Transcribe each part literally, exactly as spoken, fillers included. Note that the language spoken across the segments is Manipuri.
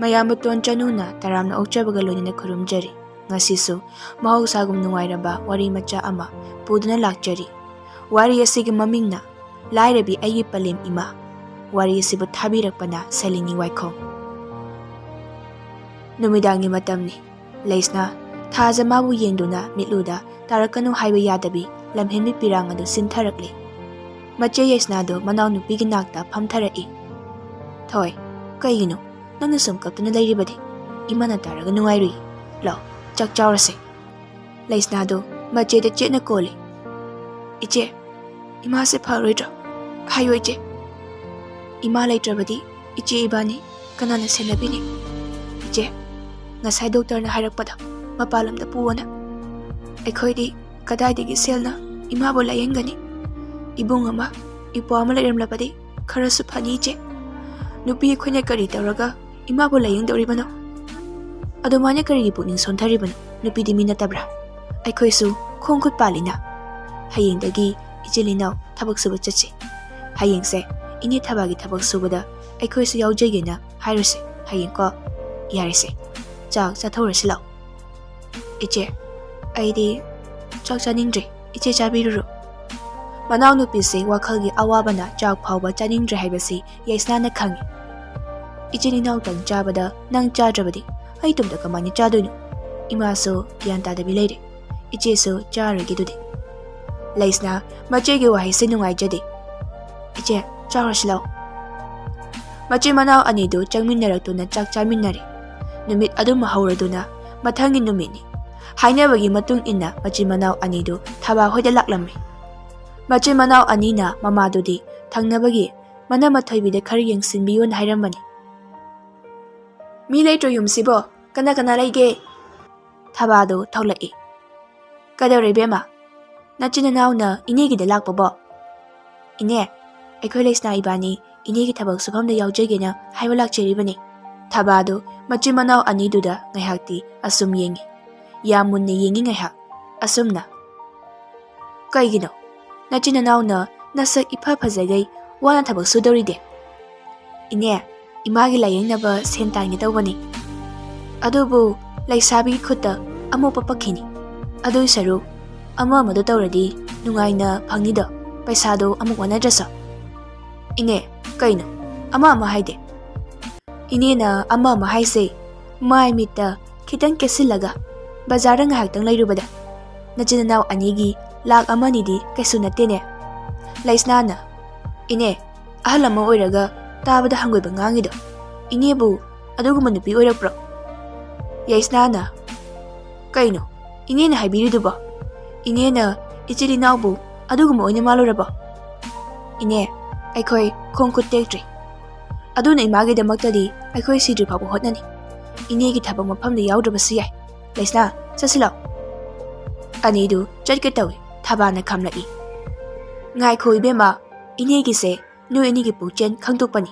ꯃꯌꯥꯝꯕꯇꯣꯟ ꯆꯅꯨꯅ ꯇꯔꯥꯝꯅ ꯑꯣꯛꯆꯕꯒ ꯂꯣꯏꯅꯅ ꯈꯨꯔꯨꯝꯖꯔꯤ꯫ ꯉꯁꯤꯁꯨ ꯃꯍꯧꯁꯥꯒꯨꯝ ꯅꯨꯡꯉꯥꯏꯔꯕ ꯋꯥꯔꯤ ꯃꯆꯥ ꯑꯃ ꯄꯨꯗꯨꯅ ꯂꯥꯛꯆꯔꯤ꯫ ꯋꯥꯔꯤ ꯑꯁꯤꯒꯤ ꯃꯃꯤꯡꯅ ꯂꯥꯏꯔꯕꯤ ꯑꯩꯒꯤ ꯄꯂꯦꯝ ꯏꯃꯥ꯫ ꯋꯥꯔꯤ ꯑꯁꯤꯕꯨ ꯊꯥꯕꯤꯔꯛꯄꯅ ꯁꯂꯤꯅꯤ ꯋꯥꯏꯈꯣꯝ꯫ ꯅꯨꯃꯤꯗꯥꯡꯒꯤ ꯃꯇꯝꯅꯤ꯫ ꯂꯩꯁꯅꯥ ꯊꯥꯖ ꯃꯥꯕꯨ ꯌꯦꯡꯗꯨꯅ ꯃꯤꯠꯂꯨꯗ ꯇꯥꯔꯛꯀꯅꯨ ꯍꯥꯏꯕ ꯌꯥꯗꯕꯤ ꯂꯝꯍꯦꯟꯕꯤ ꯄꯤꯔꯥꯡ ꯑꯗꯨ ꯁꯤꯟꯊꯔꯛꯂꯦ꯫ ꯃꯆꯦ ꯌꯩꯁꯅꯥꯗꯨ ꯃꯅꯥꯎꯅꯨꯄꯤꯒꯤ ꯅꯥꯛꯇ ꯐꯝꯊꯔꯛꯏ꯫ "ꯊꯣꯏ, ꯀꯩꯒꯤꯅꯣ? ꯅꯪꯅ ꯁꯨꯝ ꯀꯞꯇꯨꯅ ꯂꯩꯔꯤꯕꯗꯤ? ꯏꯃꯥꯅ ꯇꯥꯔꯒ ꯅꯨꯡꯉꯥꯏꯔꯨꯏ꯫ ꯂꯥꯎ, ꯆꯥꯛ ꯆꯥꯎꯔꯁꯦ꯫" ꯂꯩꯁꯅꯥꯗꯨ ꯃꯆꯦꯗ ꯆꯦꯠꯅ ꯀꯣꯜꯂꯤ꯫ "ꯏꯆꯦ, ꯏꯃꯥꯁꯦ ꯐꯔꯣꯏꯗ꯭ꯔꯣ? ꯍꯥꯏꯌꯣ ꯏꯆꯦ꯫ ꯏꯃꯥ ꯂꯩꯇ꯭ꯔꯕꯗꯤ ꯏꯆꯦ ꯏꯕꯥꯅꯤ ꯀꯅꯥꯅ ꯁꯦꯟꯅꯕꯤꯅꯤ? ꯏꯆꯦ, ꯉꯁꯥꯏ ꯗꯣꯛꯇꯔꯅ ꯍꯥꯏꯔꯛꯄꯗ ꯃꯄꯥꯟ ꯂꯝꯗ ꯄꯨꯑꯣꯅ꯫ ꯑꯩꯈꯣꯏꯗꯤ ꯀꯗꯥꯏꯗꯒꯤ ꯁꯦꯜꯅ ꯏꯃꯥꯕꯨ ꯂꯥꯌꯦꯡꯒꯅꯤ? ꯏꯕꯨꯡ ꯑꯃ, ꯏꯄ꯭ꯋꯥ ꯑꯃ ꯂꯩꯔꯝꯂꯕꯗꯤ ꯈꯔꯁꯨ ꯐꯅꯤ ꯏꯆꯦ꯫ ꯅꯨꯄꯤ ꯑꯩꯈꯣꯏꯅ ꯀꯔꯤ ꯇꯧꯔꯒ ꯏꯃꯥꯕꯨ ꯂꯥꯌꯦꯡꯗꯧꯔꯤꯕꯅꯣ? ꯑꯗꯨꯃꯥꯏꯅ ꯀꯔꯤꯒꯤ ꯄꯨꯛꯅꯤꯡ ꯁꯣꯟꯊꯔꯤꯕꯅꯣ? ꯅꯨꯄꯤꯗꯤ ꯃꯤ ꯅꯠꯇꯕ꯭ꯔꯥ? ꯑꯩꯈꯣꯏꯁꯨ ꯈꯣꯡ ꯈꯨꯠ ꯄꯥꯜꯂꯤꯅ꯫ ꯍꯌꯦꯡꯗꯒꯤ ꯏꯆꯤꯜ ꯏꯅꯥꯎ ꯊꯕꯛ ꯁꯨꯕ ꯆꯠꯁꯤ꯫ ꯍꯌꯦꯡꯁꯦ ꯏꯅꯦ ꯊꯕꯥꯒꯤ ꯊꯕꯛ ꯁꯨꯕꯗ ꯑꯩꯈꯣꯏꯁꯨ ꯌꯥꯎꯖꯒꯦꯅ ꯍꯥꯏꯔꯨꯁꯦ꯫ ꯍꯌꯦꯡꯀꯣ? ꯌꯥꯔꯦꯁꯦ, ꯆꯥꯛ ꯆꯥꯊꯣꯛꯔꯁꯤ ꯂꯥꯛꯑꯣ꯫" "ꯏꯆꯦ, ꯑꯩꯗꯤ ꯆꯥꯛ ꯆꯥꯅꯤꯡꯗ꯭ꯔꯦ, ꯏꯆꯦ ꯆꯥꯕꯤꯔꯨꯔꯣ꯫" ꯃꯅꯥꯎꯅꯨꯄꯤꯁꯦ ꯋꯥꯈꯜꯒꯤ ꯑꯋꯥꯕꯅ ꯆꯥꯛ ꯐꯥꯎꯕ ꯆꯥꯅꯤꯡꯗ꯭ꯔꯦ ꯍꯥꯏꯕꯁꯤ ꯌꯩꯁꯅꯥꯅ ꯈꯪꯏ꯫ "ꯏꯆꯤꯜ ꯏꯅꯥꯎꯇꯪ ꯆꯥꯕꯗ ꯅꯪ ꯆꯥꯗ꯭ꯔꯕꯗꯤ ꯑꯩ ꯏꯇꯣꯝꯇ ꯀꯃꯥꯏꯅ ꯆꯥꯗꯣꯏꯅꯣ? ꯏꯃꯥꯁꯨ ꯒ꯭ꯌꯥꯟ ꯇꯥꯗꯕꯤ ꯂꯩꯔꯦ꯫ ꯏꯆꯦꯁꯨ ꯆꯥꯔꯔꯣꯏꯒꯦ ꯑꯗꯨꯗꯤ꯫" ꯂꯩꯁꯅꯥ ꯃꯆꯦꯒꯤ ꯋꯥꯍꯩꯁꯦ ꯅꯨꯡꯉꯥꯏꯖꯗꯦ꯫ "ꯏꯆꯦ, ꯆꯥꯎꯔꯁꯤ ꯂꯥꯛꯑꯣ꯫" ꯃꯆꯤꯟ ꯃꯅꯥꯎ ꯑꯅꯤꯗꯨ ꯆꯪꯃꯤꯟꯅꯔꯛꯇꯨꯅ ꯆꯥꯛ ꯆꯥꯃꯤꯟꯅꯔꯦ꯫ ꯅꯨꯃꯤꯠ ꯑꯗꯨꯃ ꯍꯧꯔꯗꯨꯅ ꯃꯊꯪꯒꯤ ꯅꯨꯃꯤꯠꯅꯤ꯫ ꯍꯥꯏꯅꯕꯒꯤ ꯃꯇꯨꯡ ꯏꯟꯅ ꯃꯆꯤꯟ ꯃꯅꯥꯎ ꯑꯅꯤꯗꯨ ꯊꯕꯥ ꯍꯣꯏꯗ ꯂꯥꯛꯂꯝꯃꯤ꯫ ꯃꯆꯤꯟ ꯃꯅꯥꯎ ꯑꯅꯤꯅ ꯃꯃꯥꯗꯨꯗꯤ ꯊꯪꯅꯕꯒꯤ ꯃꯅꯝꯃ ꯊꯣꯏꯕꯤꯗ ꯈꯔ ꯌꯦꯡꯁꯤꯟꯕꯤꯌꯨꯅ ꯍꯥꯏꯔꯝꯕꯅꯤ꯫ "ꯃꯤ ꯂꯩꯇ꯭ꯔꯣ ꯌꯨꯝꯁꯤꯕꯣ? ꯀꯅꯥ ꯀꯅꯥ ꯂꯩꯒꯦ?" ꯊꯕꯥꯗꯨ ꯊꯣꯛꯂꯛꯏ꯫ "ꯀꯩꯗꯧꯔꯦ ꯏꯕꯦꯝꯃ? ꯅꯆꯤꯟ ꯅꯅꯥꯎꯅ ꯏꯅꯦꯒꯤꯗ ꯂꯥꯛꯄꯕꯣ?" "ꯏꯅꯦ, ꯑꯩꯈꯣꯏ ꯂꯩꯁꯅꯥ ꯏꯕꯥꯅꯤ ꯏꯅꯦꯒꯤ ꯊꯕꯛ ꯁꯨꯐꯝꯗ ꯌꯥꯎꯖꯒꯦꯅ ꯍꯥꯏꯕ ꯂꯥꯛꯆꯔꯤꯕꯅꯤ꯫" ꯊꯕꯥꯗꯨ ꯃꯆꯤꯟ ꯃꯅꯥꯎ ꯑꯅꯤꯗꯨꯗ ꯉꯥꯏꯍꯥꯛꯇꯤ ꯑꯁꯨꯝ ꯌꯦꯡꯉꯤ꯫ ꯌꯥꯝ ꯃꯨꯟꯅ ꯌꯦꯡꯉꯤ ꯉꯥꯏꯍꯥꯛ꯫ ꯑꯁꯨꯝꯅ, "ꯀꯩꯒꯤꯅꯣ? ꯅꯆꯤꯟ ꯅꯅꯥꯎꯅ ꯅꯁꯛ ꯏꯐ ꯐꯖꯒꯩ ꯋꯥꯅ ꯊꯕꯛ ꯁꯨꯗꯧꯔꯤꯗꯦ?" "ꯏꯅꯦ, ꯏꯃꯥꯒꯤ ꯂꯥꯌꯦꯡꯅꯕ ꯁꯦꯟ ꯇꯥꯟꯒꯦ ꯇꯧꯕꯅꯤ꯫ ꯑꯗꯨꯕꯨ ꯂꯩꯁꯥꯕꯤꯒꯤ ꯈꯨꯠꯇ ꯑꯃꯨꯛ ꯄꯛꯈꯤꯅꯤ꯫ ꯑꯗꯨꯏ ꯁꯔꯨꯛ ꯑꯃ ꯑꯃꯗꯣ ꯇꯧꯔꯗꯤ ꯅꯨꯡꯉꯥꯏꯅ ꯐꯪꯅꯤꯗꯣ, ꯄꯩꯁꯥꯗꯣ ꯑꯃꯨꯛ ꯋꯥꯅꯗ꯭ꯔꯁꯨ꯫ ꯏꯅꯦ, ꯀꯩꯅꯣ ꯑꯃ ꯑꯃ ꯍꯥꯏꯗꯤ? ꯏꯅꯦꯅ ꯑꯃ ꯑꯃ ꯍꯥꯏꯁꯦ, ꯃꯥꯏ ꯃꯤꯠꯇ ꯈꯤꯇꯪ ꯀꯦꯁꯤꯜꯂꯒ ꯕꯖꯥꯔꯗ ꯉꯥꯏꯍꯥꯛꯇꯪ ꯂꯩꯔꯨꯕꯗ ꯅꯆꯤꯟ ꯅꯅꯥꯎ ꯑꯅꯤꯒꯤ ꯂꯥꯛ ꯑꯃ ꯑꯅꯤꯗꯤ ꯀꯩꯁꯨ ꯅꯠꯇꯦꯅꯦ꯫ ꯂꯩꯁꯅꯥꯅ, ꯏꯅꯦ, ꯑꯍꯜ ꯑꯃ ꯑꯣꯏꯔꯒ ꯇꯥꯕꯗ ꯍꯪꯒꯣꯏꯕ ꯉꯥꯡꯉꯤꯗꯣ꯫ ꯏꯅꯦꯕꯨ ꯑꯗꯨꯒꯨꯝꯕ ꯅꯨꯄꯤ ꯑꯣꯏꯔꯛꯄ꯭ꯔꯣ? ꯌꯩꯁꯅꯥꯅ, ꯀꯩꯅꯣ ꯏꯅꯦꯅ ꯍꯥꯏꯕꯤꯔꯤꯗꯨꯕꯣ? ꯏꯅꯦꯅ ꯏꯆꯤꯜ ꯏꯅꯥꯎꯕꯨ ꯑꯗꯨꯒꯨꯝꯕ ꯑꯣꯏꯅ ꯃꯥꯜꯂꯨꯔꯕꯣ? ꯏꯅꯦ, ꯑꯩꯈꯣꯏ ꯈꯣꯡ ꯈꯨꯠ ꯇꯦꯛꯇ꯭ꯔꯤ꯫ ꯑꯗꯨꯅ ꯏꯃꯥꯒꯤꯗꯃꯛꯇꯗꯤ ꯑꯩꯈꯣꯏ ꯁꯤꯗ꯭ꯔꯤ ꯐꯥꯎꯕ ꯍꯣꯠꯅꯅꯤ꯫ ꯏꯅꯦꯒꯤ ꯊꯕꯛ ꯃꯐꯝꯗ ꯌꯥꯎꯗ꯭ꯔꯕꯁꯨ ꯌꯥꯏ꯫ ꯂꯩꯁꯅꯥ, ꯆꯠꯁꯤꯜꯂꯣ꯫ ꯑꯅꯤꯗꯨ ꯆꯠꯀꯦ ꯇꯧꯏ꯫ ꯊꯕꯥꯅ ꯈꯥꯝꯂꯛꯏ꯫ ꯉꯥꯏꯈꯣ ꯏꯕꯦꯝꯃ, ꯏꯅꯦꯒꯤꯁꯦ ꯅꯣꯏ ꯑꯅꯤꯒꯤ ꯄꯨꯛꯆꯦꯜ ꯈꯪꯗꯣꯛꯄꯅꯤ꯫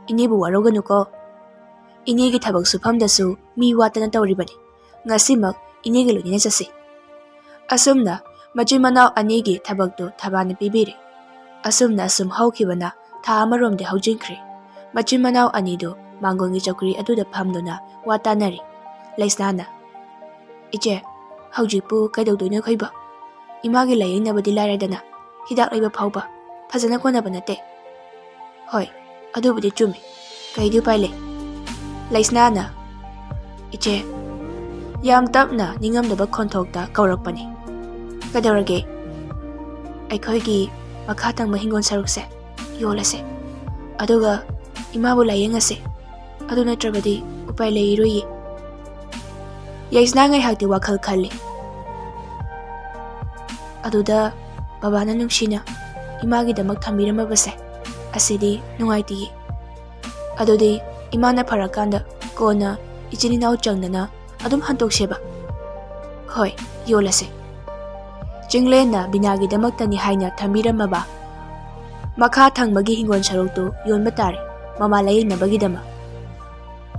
ꯏꯅꯦꯕꯨ ꯋꯥꯔꯧꯒꯅꯨꯀꯣ꯫ ꯏꯅꯦꯒꯤ ꯊꯕꯛ ꯁꯨꯐꯝꯗꯁꯨ ꯃꯤ ꯋꯥꯠꯇꯅ ꯇꯧꯔꯤꯕꯅꯤ꯫ ꯉꯁꯤꯃꯛ ꯏꯅꯦꯒ ꯂꯣꯏꯅꯅ ꯆꯠꯁꯤ꯫ ꯑꯁꯨꯝꯅ ꯃꯆꯤꯟ ꯃꯅꯥꯎ ꯑꯅꯤꯒꯤ ꯊꯕꯛꯇꯨ ꯊꯕꯥꯅ ꯄꯤꯕꯤꯔꯦ꯫ ꯑꯁꯨꯝꯅ ꯑꯁꯨꯝ ꯍꯧꯈꯤꯕꯅ ꯊꯥ ꯑꯃꯔꯣꯝꯗꯤ ꯍꯧꯖꯤꯟꯈ꯭ꯔꯦ꯫ ꯃꯆꯤꯟ ꯃꯅꯥꯎ ꯑꯅꯤꯗꯨ ꯃꯥꯡꯒꯣꯟꯒꯤ ꯆꯧꯀ꯭ꯔꯤ ꯑꯗꯨꯗ ꯐꯝꯗꯨꯅ ꯋꯥ ꯇꯥꯅꯔꯤ꯫ ꯂꯩꯁꯅꯥꯅ, "ꯏꯆꯦ, ꯍꯧꯖꯤꯛꯄꯨ ꯀꯩꯗꯧꯗꯣꯏꯅꯣ ꯑꯩꯈꯣꯏꯕꯣ? ꯏꯃꯥꯒꯤ ꯂꯥꯌꯦꯡꯅꯕꯗꯤ ꯂꯥꯏꯔꯗꯅ, ꯍꯤꯗꯥꯛ ꯂꯩꯕ ꯐꯥꯎꯕ ꯐꯖꯅ ꯀꯣꯟꯅꯕ ꯅꯠꯇꯦ꯫" "ꯍꯣꯏ, ꯑꯗꯨꯕꯨꯗꯤ ꯆꯨꯝꯃꯤ꯫ ꯀꯩꯗꯤ ꯎꯄꯥꯏ ꯂꯩ?" ꯂꯩꯁꯅꯥꯅ, "ꯏꯆꯦ," ꯌꯥꯝ ꯇꯞꯅ ꯅꯤꯡꯉꯝꯗꯕ ꯈꯣꯟꯊꯣꯛꯇ ꯀꯧꯔꯛꯄꯅꯤ꯫ "ꯀꯩꯗꯧꯔꯒꯦ?" "ꯑꯩꯈꯣꯏꯒꯤ ꯃꯈꯥ ꯊꯪꯕ ꯍꯤꯡꯒꯣꯜ ꯁꯔꯨꯛꯁꯦ ꯌꯣꯜꯂꯁꯦ꯫ ꯑꯗꯨꯒ ꯏꯃꯥꯕꯨ ꯂꯥꯌꯦꯡꯉꯁꯦ꯫ ꯑꯗꯨ ꯅꯠꯇ꯭ꯔꯕꯗꯤ ꯎꯄꯥꯏ ꯂꯩꯔꯣꯏꯌꯦ꯫" ꯌꯩꯁꯅꯥ ꯉꯥꯏꯍꯥꯛꯇꯤ ꯋꯥꯈꯜ ꯈꯜꯂꯤ꯫ ꯑꯗꯨꯗ ꯕꯕꯥꯅ ꯅꯨꯡꯁꯤꯅ ꯏꯃꯥꯒꯤꯗꯃꯛ ꯊꯝꯕꯤꯔꯝꯃꯕꯁꯦ, ꯑꯁꯤꯗꯤ ꯅꯨꯡꯉꯥꯏꯇꯦꯌꯦ꯫ ꯑꯗꯨꯗꯤ ꯏꯃꯥꯅ ꯐꯔꯀꯥꯟꯗ ꯀꯣꯟꯅ ꯏꯆꯤꯟ ꯏꯅꯥꯎ ꯆꯪꯗꯅ ꯑꯗꯨꯝ ꯍꯟꯇꯣꯛꯁꯦꯕ꯫ ꯍꯣꯏ, ꯌꯣꯜꯂꯁꯦ꯫ ꯆꯤꯡꯂꯦꯟꯅ ꯕꯤꯅꯥꯒꯤꯗꯃꯛꯇꯅꯤ ꯍꯥꯏꯅ ꯊꯝꯕꯤꯔꯝꯃꯕ ꯃꯈꯥ ꯊꯪꯕꯒꯤ ꯍꯤꯡꯒꯣꯜ ꯁꯔꯨꯛꯇꯨ ꯌꯣꯟꯕ ꯇꯥꯔꯦ, ꯃꯃꯥ ꯂꯥꯌꯦꯡꯅꯕꯒꯤꯗꯃꯛ꯫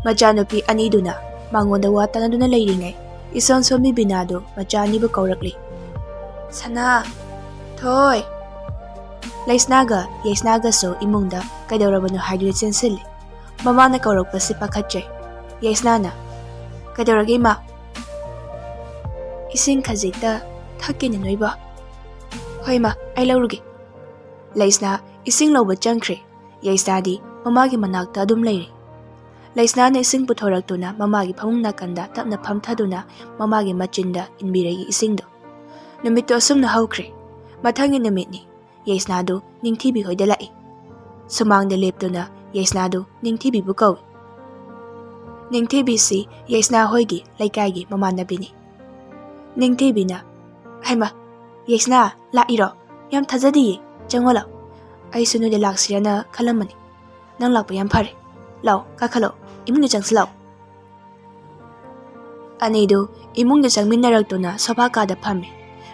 ꯃꯆꯥꯅꯨꯄꯤ ꯑꯅꯤꯗꯨꯅ ꯃꯉꯣꯟꯗ ꯋꯥ ꯇꯥꯅꯗꯨꯅ ꯂꯩꯔꯤꯉꯩ, ꯏꯁꯣꯟ ꯁꯣꯟꯕꯤ ꯕꯤꯅꯥꯗꯨ ꯃꯆꯥ ꯑꯅꯤꯕꯨ ꯀꯧꯔꯛꯂꯤ꯫ "ꯁꯅꯥ, ꯊꯣꯏ!" ꯂꯩꯁꯅꯥꯒ ꯌꯩꯁꯅꯥꯒꯁꯨ ꯏꯃꯨꯡꯗ ꯀꯩꯗꯧꯔꯕꯅꯣ ꯍꯥꯏꯗꯨꯅ ꯆꯦꯟꯁꯤꯜꯂꯤ꯫ ꯃꯃꯥꯅ ꯀꯧꯔꯛꯄꯁꯤ ꯄꯥꯈꯠꯆꯩ꯫ ꯌꯥꯏꯁꯅꯥꯅ, "ꯀꯩꯗꯧꯔꯒꯦ, ꯏꯃꯥ?" "ꯏꯁꯤꯡ ꯈꯖꯤꯛꯇ ꯊꯛꯀꯦꯅꯦ ꯅꯣꯏꯕꯣ?" "ꯍꯣꯏ, ꯏꯃꯥ, ꯑꯩ ꯂꯧꯔꯨꯒꯦ꯫" ꯂꯩꯁꯅꯥ ꯏꯁꯤꯡ ꯂꯧꯕ ꯆꯪꯈ꯭ꯔꯦ꯫ ꯌꯥꯏꯁꯅꯥꯗꯤ ꯃꯃꯥꯒꯤ ꯃꯅꯥꯛꯇ ꯑꯗꯨꯝ ꯂꯩꯔꯦ꯫ ꯂꯩꯁꯅꯥꯅ ꯏꯁꯤꯡ ꯄꯨꯊꯣꯔꯛꯇꯨꯅ ꯃꯃꯥꯒꯤ ꯐꯃꯨꯡ ꯅꯥꯀꯟꯗ ꯇꯞꯅ ꯐꯝꯊꯗꯨꯅ ꯃꯃꯥꯒꯤ ꯃꯆꯤꯟꯗ ꯏꯟꯕꯤꯔꯛꯏ ꯏꯁꯤꯡꯗꯣ꯫ ꯅꯨꯃꯤꯠꯇꯨ ꯑꯁꯨꯝꯅ ꯍꯧꯈ꯭ꯔꯦ꯫ ꯃꯊꯪꯒꯤ ꯅꯨꯃꯤꯠꯅꯤ꯫ ꯌꯥꯏꯁꯅꯥꯗꯨ ꯅꯤꯡꯊꯤꯕꯤ ꯍꯣꯏꯗ ꯂꯥꯛꯏ꯫ ꯁꯨꯃꯥꯡꯗ ꯂꯦꯞꯇꯨꯅ ꯌꯥꯏꯁꯅꯥꯗꯨ ꯅꯤꯡꯊꯤꯕꯤꯕꯨ ꯀꯧꯏ꯫ ꯅꯤꯡꯊꯤꯕꯤꯁꯤ ꯌꯥꯏꯁꯅꯥ ꯍꯣꯏꯒꯤ ꯂꯩꯀꯥꯏꯒꯤ ꯃꯃꯥꯟꯅꯕꯤꯅꯤ꯫ ꯅꯤꯡꯊꯤꯕꯤꯅ, "ꯍꯩꯃ, ꯌꯥꯏꯁꯅꯥ, ꯂꯥꯛꯏꯔꯣ? ꯌꯥꯝ ꯊꯥꯖꯗꯤꯌꯦ꯫ ꯆꯪꯉꯣ ꯂꯥꯎ꯫ ꯑꯩꯁꯨ ꯅꯣꯏꯗ ꯂꯥꯛꯁꯤꯔꯅ ꯈꯜꯂꯝꯕꯅꯤ꯫ ꯅꯪ ꯂꯥꯛꯄ ꯌꯥꯝ ꯐꯔꯦ꯫ ꯂꯥꯎ, ꯀꯥꯈꯠꯂꯣ꯫ ꯏꯃꯨꯡꯗ ꯆꯪꯁꯤꯜꯂꯥꯎ꯫" ꯑꯅꯤꯗꯨ ꯏꯃꯨꯡꯗ ꯆꯪꯃꯤꯟꯅꯔꯛꯇꯨꯅ ꯁꯣꯐꯥ ꯀꯥꯗ ꯐꯝꯃꯤ꯫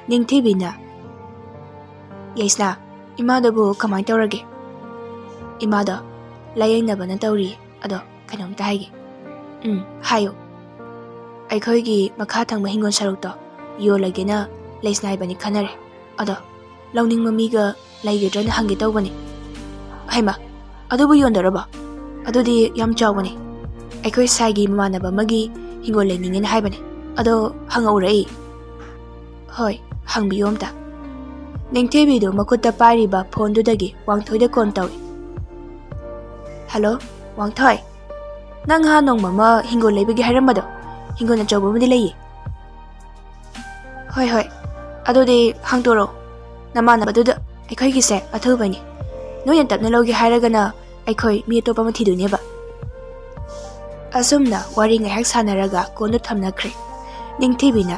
ꯅꯤꯡꯊꯤꯕꯤꯅ, "ꯌꯥꯏꯁꯅꯥ, ꯏꯃꯥꯗꯨꯕꯨ ꯀꯃꯥꯏ ꯇꯧꯔꯒꯦ?" "ꯏꯃꯥꯗꯣ ꯂꯥꯌꯦꯡꯅꯕꯅ ꯇꯧꯔꯤ꯫ ꯑꯗꯣ ꯀꯩꯅꯣꯝꯇ ꯍꯥꯏꯒꯦ꯫" "ꯎꯝ, ꯍꯥꯏꯌꯨ꯫" "ꯑꯩꯈꯣꯏꯒꯤ ꯃꯈꯥ ꯊꯪꯕ ꯍꯤꯡꯒꯣꯜ ꯁꯔꯨꯛꯇꯣ ꯌꯣꯜꯂꯒꯦꯅ ꯂꯩꯁꯅꯥ ꯏꯕꯥꯅꯤ ꯈꯟꯅꯔꯦ꯫ ꯑꯗꯣ ꯂꯧꯅꯤꯡꯕ ꯃꯤꯒ ꯂꯩꯒꯗ꯭ꯔꯅ ꯍꯪꯒꯦ ꯇꯧꯕꯅꯤ꯫" "ꯍꯩꯃ, ꯑꯗꯨꯕꯨ ꯌꯣꯟꯗꯧꯔꯕꯣ? ꯑꯗꯨꯗꯤ ꯌꯥꯝ ꯆꯥꯎꯕꯅꯤ꯫ ꯑꯩꯈꯣꯏ ꯁꯥꯏꯒꯤ ꯃꯃꯥꯟꯅꯕ ꯑꯃꯒꯤ ꯍꯤꯡꯒꯣꯜ ꯂꯩꯅꯤꯡꯉꯦꯅ ꯍꯥꯏꯕꯅꯤ꯫ ꯑꯗꯣ ꯍꯪꯉꯛꯎꯔ ꯑꯩ?" "ꯍꯣꯏ, ꯍꯪꯕꯤꯌꯨ ꯑꯝꯇ꯫" ꯅꯤꯡꯊꯤꯕꯤꯗꯨ ꯃꯈꯨꯠꯇ ꯄꯥꯏꯔꯤꯕ ꯐꯣꯟꯗꯨꯗꯒꯤ ꯋꯥꯡꯊꯣꯏꯗ ꯀꯣꯜ ꯇꯧꯏ꯫ "ꯍꯜꯂꯣ, ꯋꯥꯡꯊꯣꯏ꯫ ꯅꯪ ꯉꯍꯥꯟ ꯅꯣꯡꯃ ꯑꯃ ꯍꯤꯡꯒꯣꯜ ꯂꯩꯕꯒꯤ ꯍꯥꯏꯔꯝꯕꯗꯣ, ꯍꯤꯡꯒꯣꯜ ꯑꯆꯧꯕ ꯑꯃꯗꯤ ꯂꯩꯌꯦ꯫" "ꯍꯣꯏ, ꯍꯣꯏ꯫ ꯑꯗꯨꯗꯤ ꯍꯥꯡꯗꯣꯔꯛꯑꯣ꯫ ꯅꯃꯥꯟꯅꯕꯗꯨꯗ꯫ ꯑꯩꯈꯣꯏꯒꯤꯁꯦ ꯑꯊꯨꯕꯅꯤ꯫ ꯅꯣꯏꯅ ꯇꯞꯅ ꯂꯧꯒꯦ ꯍꯥꯏꯔꯒꯅ ꯑꯩꯈꯣꯏ ꯃꯤ ꯑꯇꯣꯞꯄ ꯑꯃ ꯊꯤꯗꯣꯏꯅꯦꯕ꯫" ꯑꯁꯨꯝꯅ ꯋꯥꯔꯤ ꯉꯥꯏꯍꯥꯛ ꯁꯥꯟꯅꯔꯒ ꯀꯣꯜꯗꯨ ꯊꯝꯅꯈ꯭ꯔꯦ꯫ ꯅꯤꯡꯊꯤꯕꯤꯅ,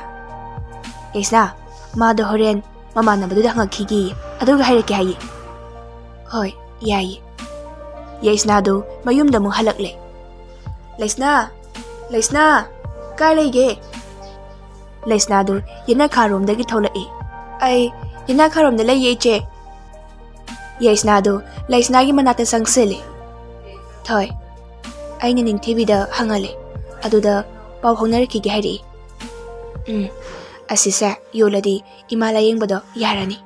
"ꯌꯥꯏꯁꯅꯥ, ꯃꯥꯗꯣ ꯍꯣꯔꯦꯟ ꯃꯃꯥꯟꯅꯕꯗꯨꯗ ꯍꯪꯉꯛꯈꯤꯒꯦꯌꯦ, ꯑꯗꯨꯒ ꯍꯥꯏꯔꯛꯀꯦ ꯍꯥꯏꯌꯦ꯫" "ꯍꯣꯏ, ꯌꯥꯏꯌꯦ꯫" ꯌꯥꯏꯁꯅꯥꯗꯨ ꯃꯌꯨꯝꯗ ꯑꯃꯨꯛ ꯍꯜꯂꯛꯂꯦ꯫ "ꯂꯩꯁꯅꯥ, ꯂꯩꯁꯅꯥ, ꯀꯥꯏ ꯂꯩꯒꯦ?" ꯂꯩꯁꯅꯥꯗꯨ ꯌꯦꯅꯈꯥꯔꯣꯝꯗꯒꯤ ꯊꯣꯛꯂꯛꯏ꯫ "ꯑꯩ ꯌꯦꯅꯈꯥꯔꯣꯝꯗ ꯂꯩꯌꯦ, ꯏꯆꯦ꯫" ꯌꯥꯏꯁꯅꯥꯗꯨ ꯂꯩꯁꯅꯥꯒꯤ ꯃꯅꯥꯛꯇ ꯆꯪꯁꯤꯜꯂꯤ꯫ "ꯊꯣꯏ, ꯑꯩꯅ ꯅꯤꯡꯊꯤꯕꯤꯗ ꯍꯪꯍꯜꯂꯦ꯫ ꯑꯗꯨꯗ ꯄꯥꯎ ꯐꯥꯎꯅꯔꯛꯈꯤꯒꯦ ꯍꯥꯏꯔꯛꯏ꯫" "ꯎꯝ, ꯑꯁꯤꯁꯦ ꯌꯣꯜꯂꯗꯤ ꯏꯃꯥ ꯂꯥꯌꯦꯡꯕꯗꯣ ꯌꯥꯔꯅꯤ꯫"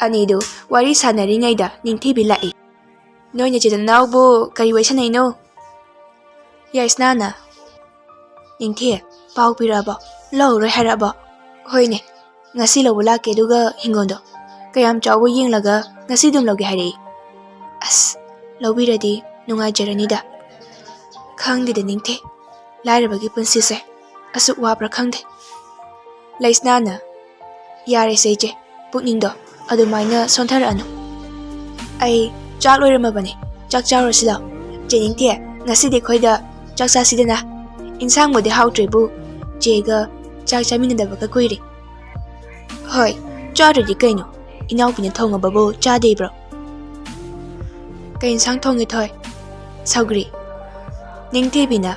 ꯑꯅꯤꯗꯨ ꯋꯥꯔꯤ ꯁꯥꯟꯅꯔꯤꯉꯩꯗ ꯅꯤꯡꯊꯤꯕꯤ ꯂꯥꯛꯏ꯫ ꯅꯣꯏ ꯅꯆꯤꯟ ꯅꯅꯥꯎꯕꯨ ꯀꯔꯤ ꯋꯥꯔꯤ ꯁꯥꯟꯅꯩꯅꯣ? ꯌꯥꯏꯁꯅꯥꯅ, "ꯅꯤꯡꯊꯤ, ꯄꯥꯎ ꯄꯤꯔꯛꯑꯕꯣ? ꯂꯧꯔꯣꯏ ꯍꯥꯏꯔꯛꯑꯕꯣ?" "ꯍꯣꯏꯅꯦ, ꯉꯁꯤ ꯂꯧꯕ ꯂꯥꯛꯀꯦ, ꯑꯗꯨꯒ ꯍꯤꯡꯒꯣꯜꯗꯣ ꯀꯌꯥꯝ ꯆꯥꯎꯕ ꯌꯦꯡꯂꯒ ꯉꯁꯤ ꯑꯗꯨꯝ ꯂꯧꯒꯦ ꯍꯥꯏꯔꯛꯏ꯫ ꯑꯁ, ꯂꯧꯕꯤꯔꯗꯤ ꯅꯨꯡꯉꯥꯏꯖꯔꯅꯤꯗ꯫ ꯈꯪꯗꯦꯗ ꯅꯤꯡꯊꯤ, ꯂꯥꯏꯔꯕꯒꯤ ꯄꯨꯟꯁꯤꯁꯦ ꯑꯁꯨꯛ ꯋꯥꯕ꯭ꯔꯥ ꯈꯪꯗꯦ꯫" ꯂꯩꯁꯅꯥꯅ, "ꯌꯥꯔꯦꯁꯦ ꯏꯆꯦ, ꯄꯨꯛꯅꯤꯡꯗꯣ ꯑꯗꯨꯃꯥꯏꯅ ꯁꯣꯟꯊꯔꯛꯑꯅꯨ꯫ ꯑꯩ ꯆꯥꯛ ꯂꯣꯏꯔꯝꯃꯕꯅꯦ, ꯆꯥꯛ ꯆꯥꯔꯨꯔꯁꯤ ꯂꯥꯎ꯫ ꯆꯦ ꯅꯤꯡꯊꯤ, ꯉꯁꯤꯗꯤ ꯑꯩꯈꯣꯏꯗ ꯆꯥꯛ ꯆꯥꯁꯤꯗꯅ꯫ ꯏꯟꯁꯥꯡꯕꯨꯗꯤ ꯍꯥꯎꯇ꯭ꯔꯦꯕꯨ, ꯆꯦꯒ ꯆꯥꯛ ꯆꯥꯃꯤꯟꯅꯗꯕꯒ ꯀꯨꯏꯔꯦ꯫" "ꯍꯣꯏ, ꯆꯥꯗ꯭ꯔꯗꯤ ꯀꯩꯅꯣ? ꯏꯅꯥꯎꯄꯤꯅ ꯊꯣꯡꯉꯕꯕꯨ ꯆꯥꯗꯦꯕ꯭ꯔꯣ?" "ꯀꯩ ꯏꯟꯁꯥꯡ ꯊꯣꯡꯉꯦ ꯊꯣꯏ?" "ꯁꯧꯒ꯭ꯔꯤ꯫" ꯅꯤꯡꯊꯤꯕꯤꯅ,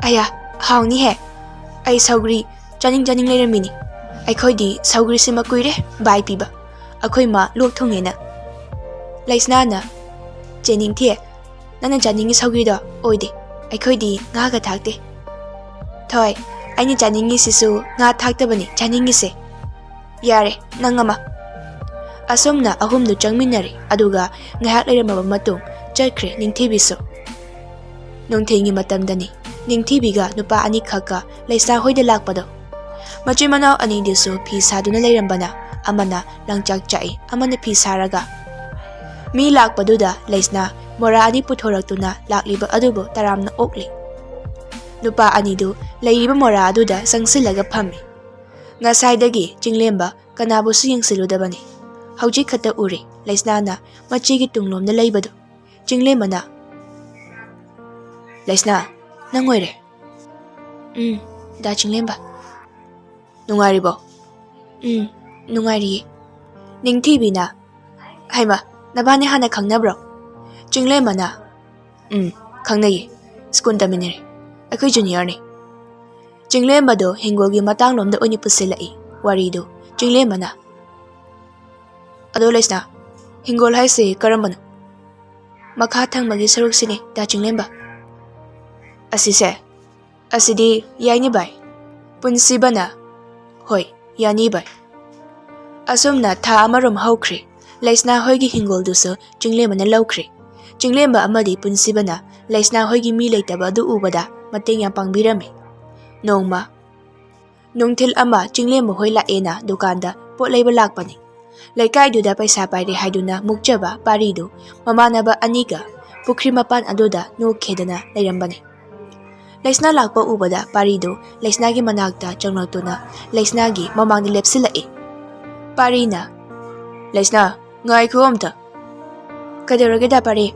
"ꯑꯌꯥ, ꯍꯥꯎꯅꯤꯍꯦ꯫ ꯑꯩ ꯁꯧꯒ꯭ꯔꯤ ꯆꯥꯅꯤꯡ ꯆꯥꯅꯤꯡ ꯂꯩꯔꯝꯃꯤꯅꯤ꯫ ꯑꯩꯈꯣꯏꯗꯤ ꯁꯧꯒ꯭ꯔꯤꯁꯤꯃ ꯀꯨꯏꯔꯦ ꯕꯥꯏ ꯄꯤꯕ꯫ ꯑꯩꯈꯣꯏ ꯃꯥ ꯂꯣꯛ ꯊꯨꯡꯉꯦꯅ꯫" ꯂꯩꯁꯅꯥꯅ, "ꯆꯦ ꯅꯤꯡꯊꯤ, ꯅꯪꯅ ꯆꯥꯅꯤꯡꯉꯤ ꯁꯧꯒ꯭ꯔꯤꯗꯣ ꯑꯣꯏꯗꯦ꯫ ꯑꯩꯈꯣꯏꯗꯤ ꯉꯥꯒ ꯊꯥꯛꯇꯦ꯫" "ꯊꯣꯏ, ꯑꯩꯅ ꯆꯥꯅꯤꯡꯉꯤꯁꯤꯁꯨ ꯉꯥ ꯊꯥꯛꯇꯕꯅꯤ ꯆꯥꯅꯤꯡꯉꯤꯁꯦ꯫" "ꯌꯥꯔꯦ, ꯅꯪ ꯑꯃ꯫" ꯑꯁꯨꯝꯅ ꯑꯍꯨꯝꯗꯨ ꯆꯪꯃꯤꯟꯅꯔꯦ, ꯑꯗꯨꯒ ꯉꯥꯏꯍꯥꯛ ꯂꯩꯔꯝꯃꯕ ꯃꯇꯨꯡ ꯆꯠꯈ꯭ꯔꯦ ꯅꯤꯡꯊꯤꯕꯤꯁꯨ꯫ ꯅꯨꯡꯊꯤꯜꯒꯤ ꯃꯇꯝꯗꯅꯤ꯫ ꯅꯤꯡꯊꯤꯕꯤꯒ ꯅꯨꯄꯥ ꯑꯅꯤꯈꯛꯀ ꯂꯩꯁꯥ ꯍꯣꯏꯗ ꯂꯥꯛꯄꯗꯣ꯫ ꯃꯆꯤꯟ ꯃꯅꯥꯎ ꯑꯅꯤꯗꯨꯁꯨ ꯐꯤ ꯁꯥꯗꯨꯅ ꯂꯩꯔꯝꯕꯅ, ꯑꯃꯅ ꯂꯪꯆꯥꯛ ꯆꯥꯛꯏ, ꯑꯃꯅ ꯐꯤ ꯁꯥꯔꯒ꯫ ꯃꯤ ꯂꯥꯛꯄꯗꯨꯗ ꯂꯩꯁꯅꯥ ꯃꯣꯔꯥ ꯑꯅꯤ ꯄꯨꯊꯣꯔꯛꯇꯨꯅ ꯂꯥꯛꯂꯤꯕ ꯑꯗꯨꯕꯨ ꯇꯔꯥꯝꯅ ꯑꯣꯛꯂꯤ꯫ ꯅꯨꯄꯥ ꯑꯅꯤꯗꯨ ꯂꯩꯔꯤꯕ ꯃꯣꯔꯥ ꯑꯗꯨꯗ ꯆꯪꯁꯤꯜꯂꯒ ꯐꯝꯃꯤ꯫ ꯉꯁꯥꯏꯗꯒꯤ ꯆꯤꯡꯂꯦꯝꯕ ꯀꯅꯥꯕꯨꯁꯨ ꯌꯦꯡꯁꯤꯜꯂꯨꯗꯕꯅꯤ꯫ ꯍꯧꯖꯤꯛ ꯈꯛꯇ ꯎꯔꯦ ꯂꯩꯁꯅꯥꯅ ꯃꯆꯦꯒꯤ ꯇꯨꯡꯂꯣꯝꯗ ꯂꯩꯕꯗꯨ꯫ ꯆꯤꯡꯂꯦꯝꯕꯅ, "ꯂꯩꯁꯅꯥ, ꯅꯪ ꯑꯣꯏꯔꯦ?" "ꯎꯝ, ꯗꯥ ꯆꯤꯡꯂꯦꯝꯕ꯫" "ꯅꯨꯡꯉꯥꯏꯔꯤꯕꯣ?" "ꯎꯝ, ꯅꯨꯡꯉꯥꯏꯔꯤꯌꯦ꯫" ꯅꯤꯡꯊꯤꯕꯤꯅ, "ꯍꯩꯃ, ꯅꯕꯥꯅꯤ ꯍꯥꯟꯅ ꯈꯪꯅꯕ꯭ꯔꯣ?" ꯆꯤꯡꯂꯦꯝꯕꯅ, "ꯎꯝ, ꯈꯪꯅꯩꯌꯦ꯫ ꯁ꯭ꯀꯨꯜ ꯇꯝꯃꯤꯟꯅꯔꯦ꯫ ꯑꯩꯈꯣꯏ ꯖꯨꯅꯤꯌꯔꯅꯤ꯫" ꯆꯤꯡꯂꯦꯝꯕꯗꯣ ꯍꯤꯡꯒꯣꯜꯒꯤ ꯃꯇꯥꯡꯂꯣꯝꯗ ꯑꯣꯏꯅ ꯄꯨꯁꯤꯜꯂꯛꯏ ꯋꯥꯔꯤꯗꯨ꯫ ꯆꯤꯡꯂꯦꯝꯕꯅ, "ꯑꯗꯣ ꯂꯩꯁꯅꯥ, ꯍꯤꯡꯒꯣꯜ ꯍꯥꯏꯁꯦ ꯀꯔꯝꯕꯅꯣ?" "ꯃꯈꯥ ꯊꯪꯕꯒꯤ ꯁꯔꯨꯛꯁꯤꯅꯦ, ꯗꯥ ꯆꯤꯡꯂꯦꯝꯕ꯫" "ꯑꯁꯤꯁꯦ?" "ꯑꯁꯤꯗꯤ ꯌꯥꯏꯅꯦ ꯚꯥꯏ꯫" ꯄꯨꯟꯁꯤꯕꯅ, "ꯍꯣꯏ, ꯌꯥꯅꯤ ꯚꯥꯏ꯫" ꯑꯁꯨꯝꯅ ꯊꯥ ꯑꯃꯔꯣꯝ ꯍꯧꯈ꯭ꯔꯦ꯫ ꯂꯩꯁꯅꯥ ꯍꯣꯏꯒꯤ ꯍꯤꯡꯒꯣꯜꯗꯨꯁꯨ ꯆꯤꯡꯂꯦꯝꯕꯅ ꯂꯧꯈ꯭ꯔꯦ꯫ ꯆꯤꯡꯂꯦꯝꯕ ꯑꯃꯗꯤ ꯄꯨꯟꯁꯤꯕꯅ ꯂꯩꯁꯅꯥ ꯍꯣꯏꯒꯤ ꯃꯤ ꯂꯩꯇꯕ ꯑꯗꯨ ꯎꯕꯗ ꯃꯇꯦꯡ ꯌꯥꯝ ꯄꯥꯡꯕꯤꯔꯝꯃꯤ꯫ ꯅꯣꯡꯃ ꯅꯨꯡꯊꯤꯜ ꯑꯃ ꯆꯤꯡꯂꯦꯝꯕ ꯍꯣꯏ ꯂꯥꯛꯑꯦꯅ ꯗꯨꯀꯥꯟꯗ ꯄꯣꯠ ꯂꯩꯕ ꯂꯥꯛꯄꯅꯤ꯫ ꯂꯩꯀꯥꯏꯗꯨꯗ ꯄꯩꯁꯥ ꯄꯥꯏꯔꯦ ꯍꯥꯏꯗꯨꯅ ꯃꯨꯛꯆꯕ ꯄꯥꯔꯤꯗꯨ ꯃꯃꯥꯟꯅꯕ ꯑꯅꯤꯒ ꯄꯨꯈ꯭ꯔꯤ ꯃꯄꯥꯟ ꯑꯗꯨꯗ ꯅꯣꯛꯈꯦꯗꯅ ꯂꯩꯔꯝꯕꯅꯤ꯫ ꯂꯩꯁꯅꯥ ꯂꯥꯛꯄ ꯎꯕꯗ ꯄꯥꯔꯤꯗꯨ ꯂꯩꯁꯅꯥꯒꯤ ꯃꯅꯥꯛꯇ ꯆꯪꯂꯛꯇꯨꯅ ꯂꯩꯁꯅꯥꯒꯤ ꯃꯃꯥꯡꯗ ꯂꯦꯞꯁꯤꯜꯂꯛꯏ꯫ ꯄꯥꯔꯤꯅ, "ꯂꯩꯁꯅꯥ, ꯉꯥꯏꯈꯣ ꯑꯝꯇ꯫" "ꯀꯩꯗꯧꯔꯒꯦ ꯗꯥ ꯄꯥꯔꯤ?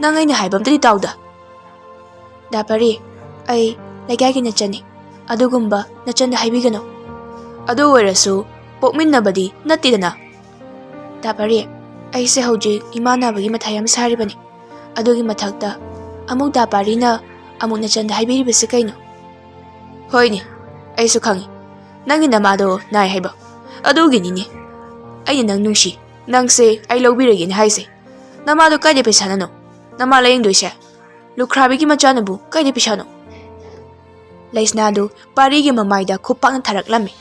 ꯅꯪ ꯑꯩꯅ ꯍꯥꯏꯕ ꯑꯝꯇꯗꯤ ꯇꯥꯎꯗ꯫" "ꯗꯥ ꯄꯥꯔꯤ, ꯑꯩ ꯂꯩꯀꯥꯏꯒꯤ ꯅꯆꯟꯅꯤ꯫ ꯑꯗꯨꯒꯨꯝꯕ ꯅꯆꯟꯗ ꯍꯥꯏꯕꯤꯒꯅꯨ꯫" "ꯑꯗꯨ ꯑꯣꯏꯔꯁꯨ ꯄꯣꯛꯃꯤꯟꯅꯕꯗꯤ ꯅꯠꯇꯦꯗꯅ꯫" "ꯗꯥ ꯄꯥꯔꯤ, ꯑꯩꯁꯦ ꯍꯧꯖꯤꯛ ꯏꯃꯥ ꯅꯥꯕꯒꯤ ꯃꯊꯥ ꯌꯥꯝ ꯁꯥꯔꯤꯕꯅꯤ꯫ ꯑꯗꯨꯒꯤ ꯃꯊꯛꯇ ꯑꯃꯨꯛ ꯗꯥ ꯄꯥꯔꯤꯅ ꯑꯃꯨꯛ ꯅꯆꯟꯗ ꯍꯥꯏꯕꯤꯔꯤꯕꯁꯤ ꯀꯩꯅꯣ?" "ꯍꯣꯏꯅꯦ, ꯑꯩꯁꯨ ꯈꯪꯉꯤ꯫ ꯅꯪꯒꯤ ꯅꯃꯥꯗꯣ ꯅꯥꯏ ꯍꯥꯏꯕ꯫ ꯑꯗꯨꯒꯤꯅꯤꯅꯦ ꯑꯩꯅ ꯅꯪ ꯅꯨꯡꯁꯤ, ꯅꯪꯁꯦ ꯑꯩ ꯂꯧꯕꯤꯔꯒꯦꯅ ꯍꯥꯏꯁꯦ꯫ ꯅꯃꯥꯗꯣ ꯀꯥꯏꯗꯩ ꯄꯩꯁꯥꯅꯅꯣ ꯅꯃꯥ ꯂꯥꯌꯦꯡꯗꯣꯏꯁꯦ? ꯂꯨꯈ꯭ꯔꯥꯕꯤꯒꯤ ꯃꯆꯥꯅꯕꯨ ꯀꯥꯏꯗꯩ ꯄꯩꯁꯥꯅꯣ?" ꯂꯩꯁꯅꯥꯗꯨ ꯄꯥꯔꯤꯒꯤ ꯃꯃꯥꯏꯗ ꯈꯨꯄꯥꯛꯅ ꯊꯥꯔꯛꯂꯝꯃꯤ꯫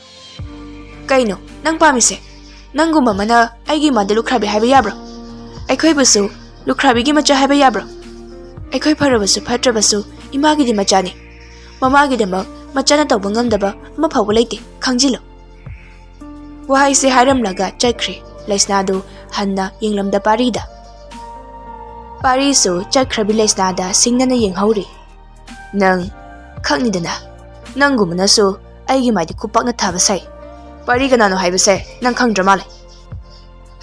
"ꯀꯩꯅꯣ ꯅꯪ ꯄꯥꯝꯃꯤꯁꯦ? ꯅꯪꯒꯨꯝꯕ ꯑꯃꯅ ꯑꯩꯒꯤ ꯏꯃꯥꯗ ꯂꯨꯈ꯭ꯔꯥꯕꯤ ꯍꯥꯏꯕ ꯌꯥꯕ꯭ꯔꯣ? ꯑꯩꯈꯣꯏꯕꯨꯁꯨ ꯂꯨꯈ꯭ꯔꯥꯕꯤꯒꯤ ꯃꯆꯥ ꯍꯥꯏꯕ ꯌꯥꯕ꯭ꯔꯣ? ꯑꯩꯈꯣꯏ ꯐꯔꯕꯁꯨ ꯐꯠꯇ꯭ꯔꯕꯁꯨ ꯏꯃꯥꯒꯤꯗꯤ ꯃꯆꯥꯅꯤ꯫ ꯃꯃꯥꯒꯤꯗꯃꯛ ꯃꯆꯥꯅ ꯇꯧꯕ ꯉꯝꯗꯕ ꯑꯃ ꯐꯥꯎꯕ ꯂꯩꯇꯦ, ꯈꯪꯖꯤꯜꯂꯨ꯫" ꯋꯥꯍꯩꯁꯦ ꯍꯥꯏꯔꯝꯂꯒ ꯆꯠꯈ꯭ꯔꯦ꯫ ꯂꯩꯁꯅꯥꯗꯨ ꯍꯟꯅ ꯌꯦꯡꯂꯝꯗ ꯄꯥꯔꯤꯗ꯫ ꯄꯥꯔꯤꯁꯨ ꯆꯠꯈ꯭ꯔꯕꯤ ꯂꯩꯁꯅꯥꯗ ꯁꯤꯡꯅꯅ ꯌꯦꯡꯍꯧꯔꯤ꯫ "ꯅꯪ ꯈꯪꯅꯤꯗꯅ, ꯅꯪꯒꯨꯝꯕꯅꯁꯨ ꯑꯩꯒꯤ ꯃꯥꯏꯗꯤ ꯈꯨꯄꯥꯛꯅ ꯊꯥꯕ ꯁꯥꯏ꯫ ꯄꯥꯔꯤ ꯀꯅꯥꯅꯣ ꯍꯥꯏꯕꯁꯦ ꯅꯪ ꯈꯪꯗ꯭ꯔ ꯃꯥꯜꯂꯦ꯫"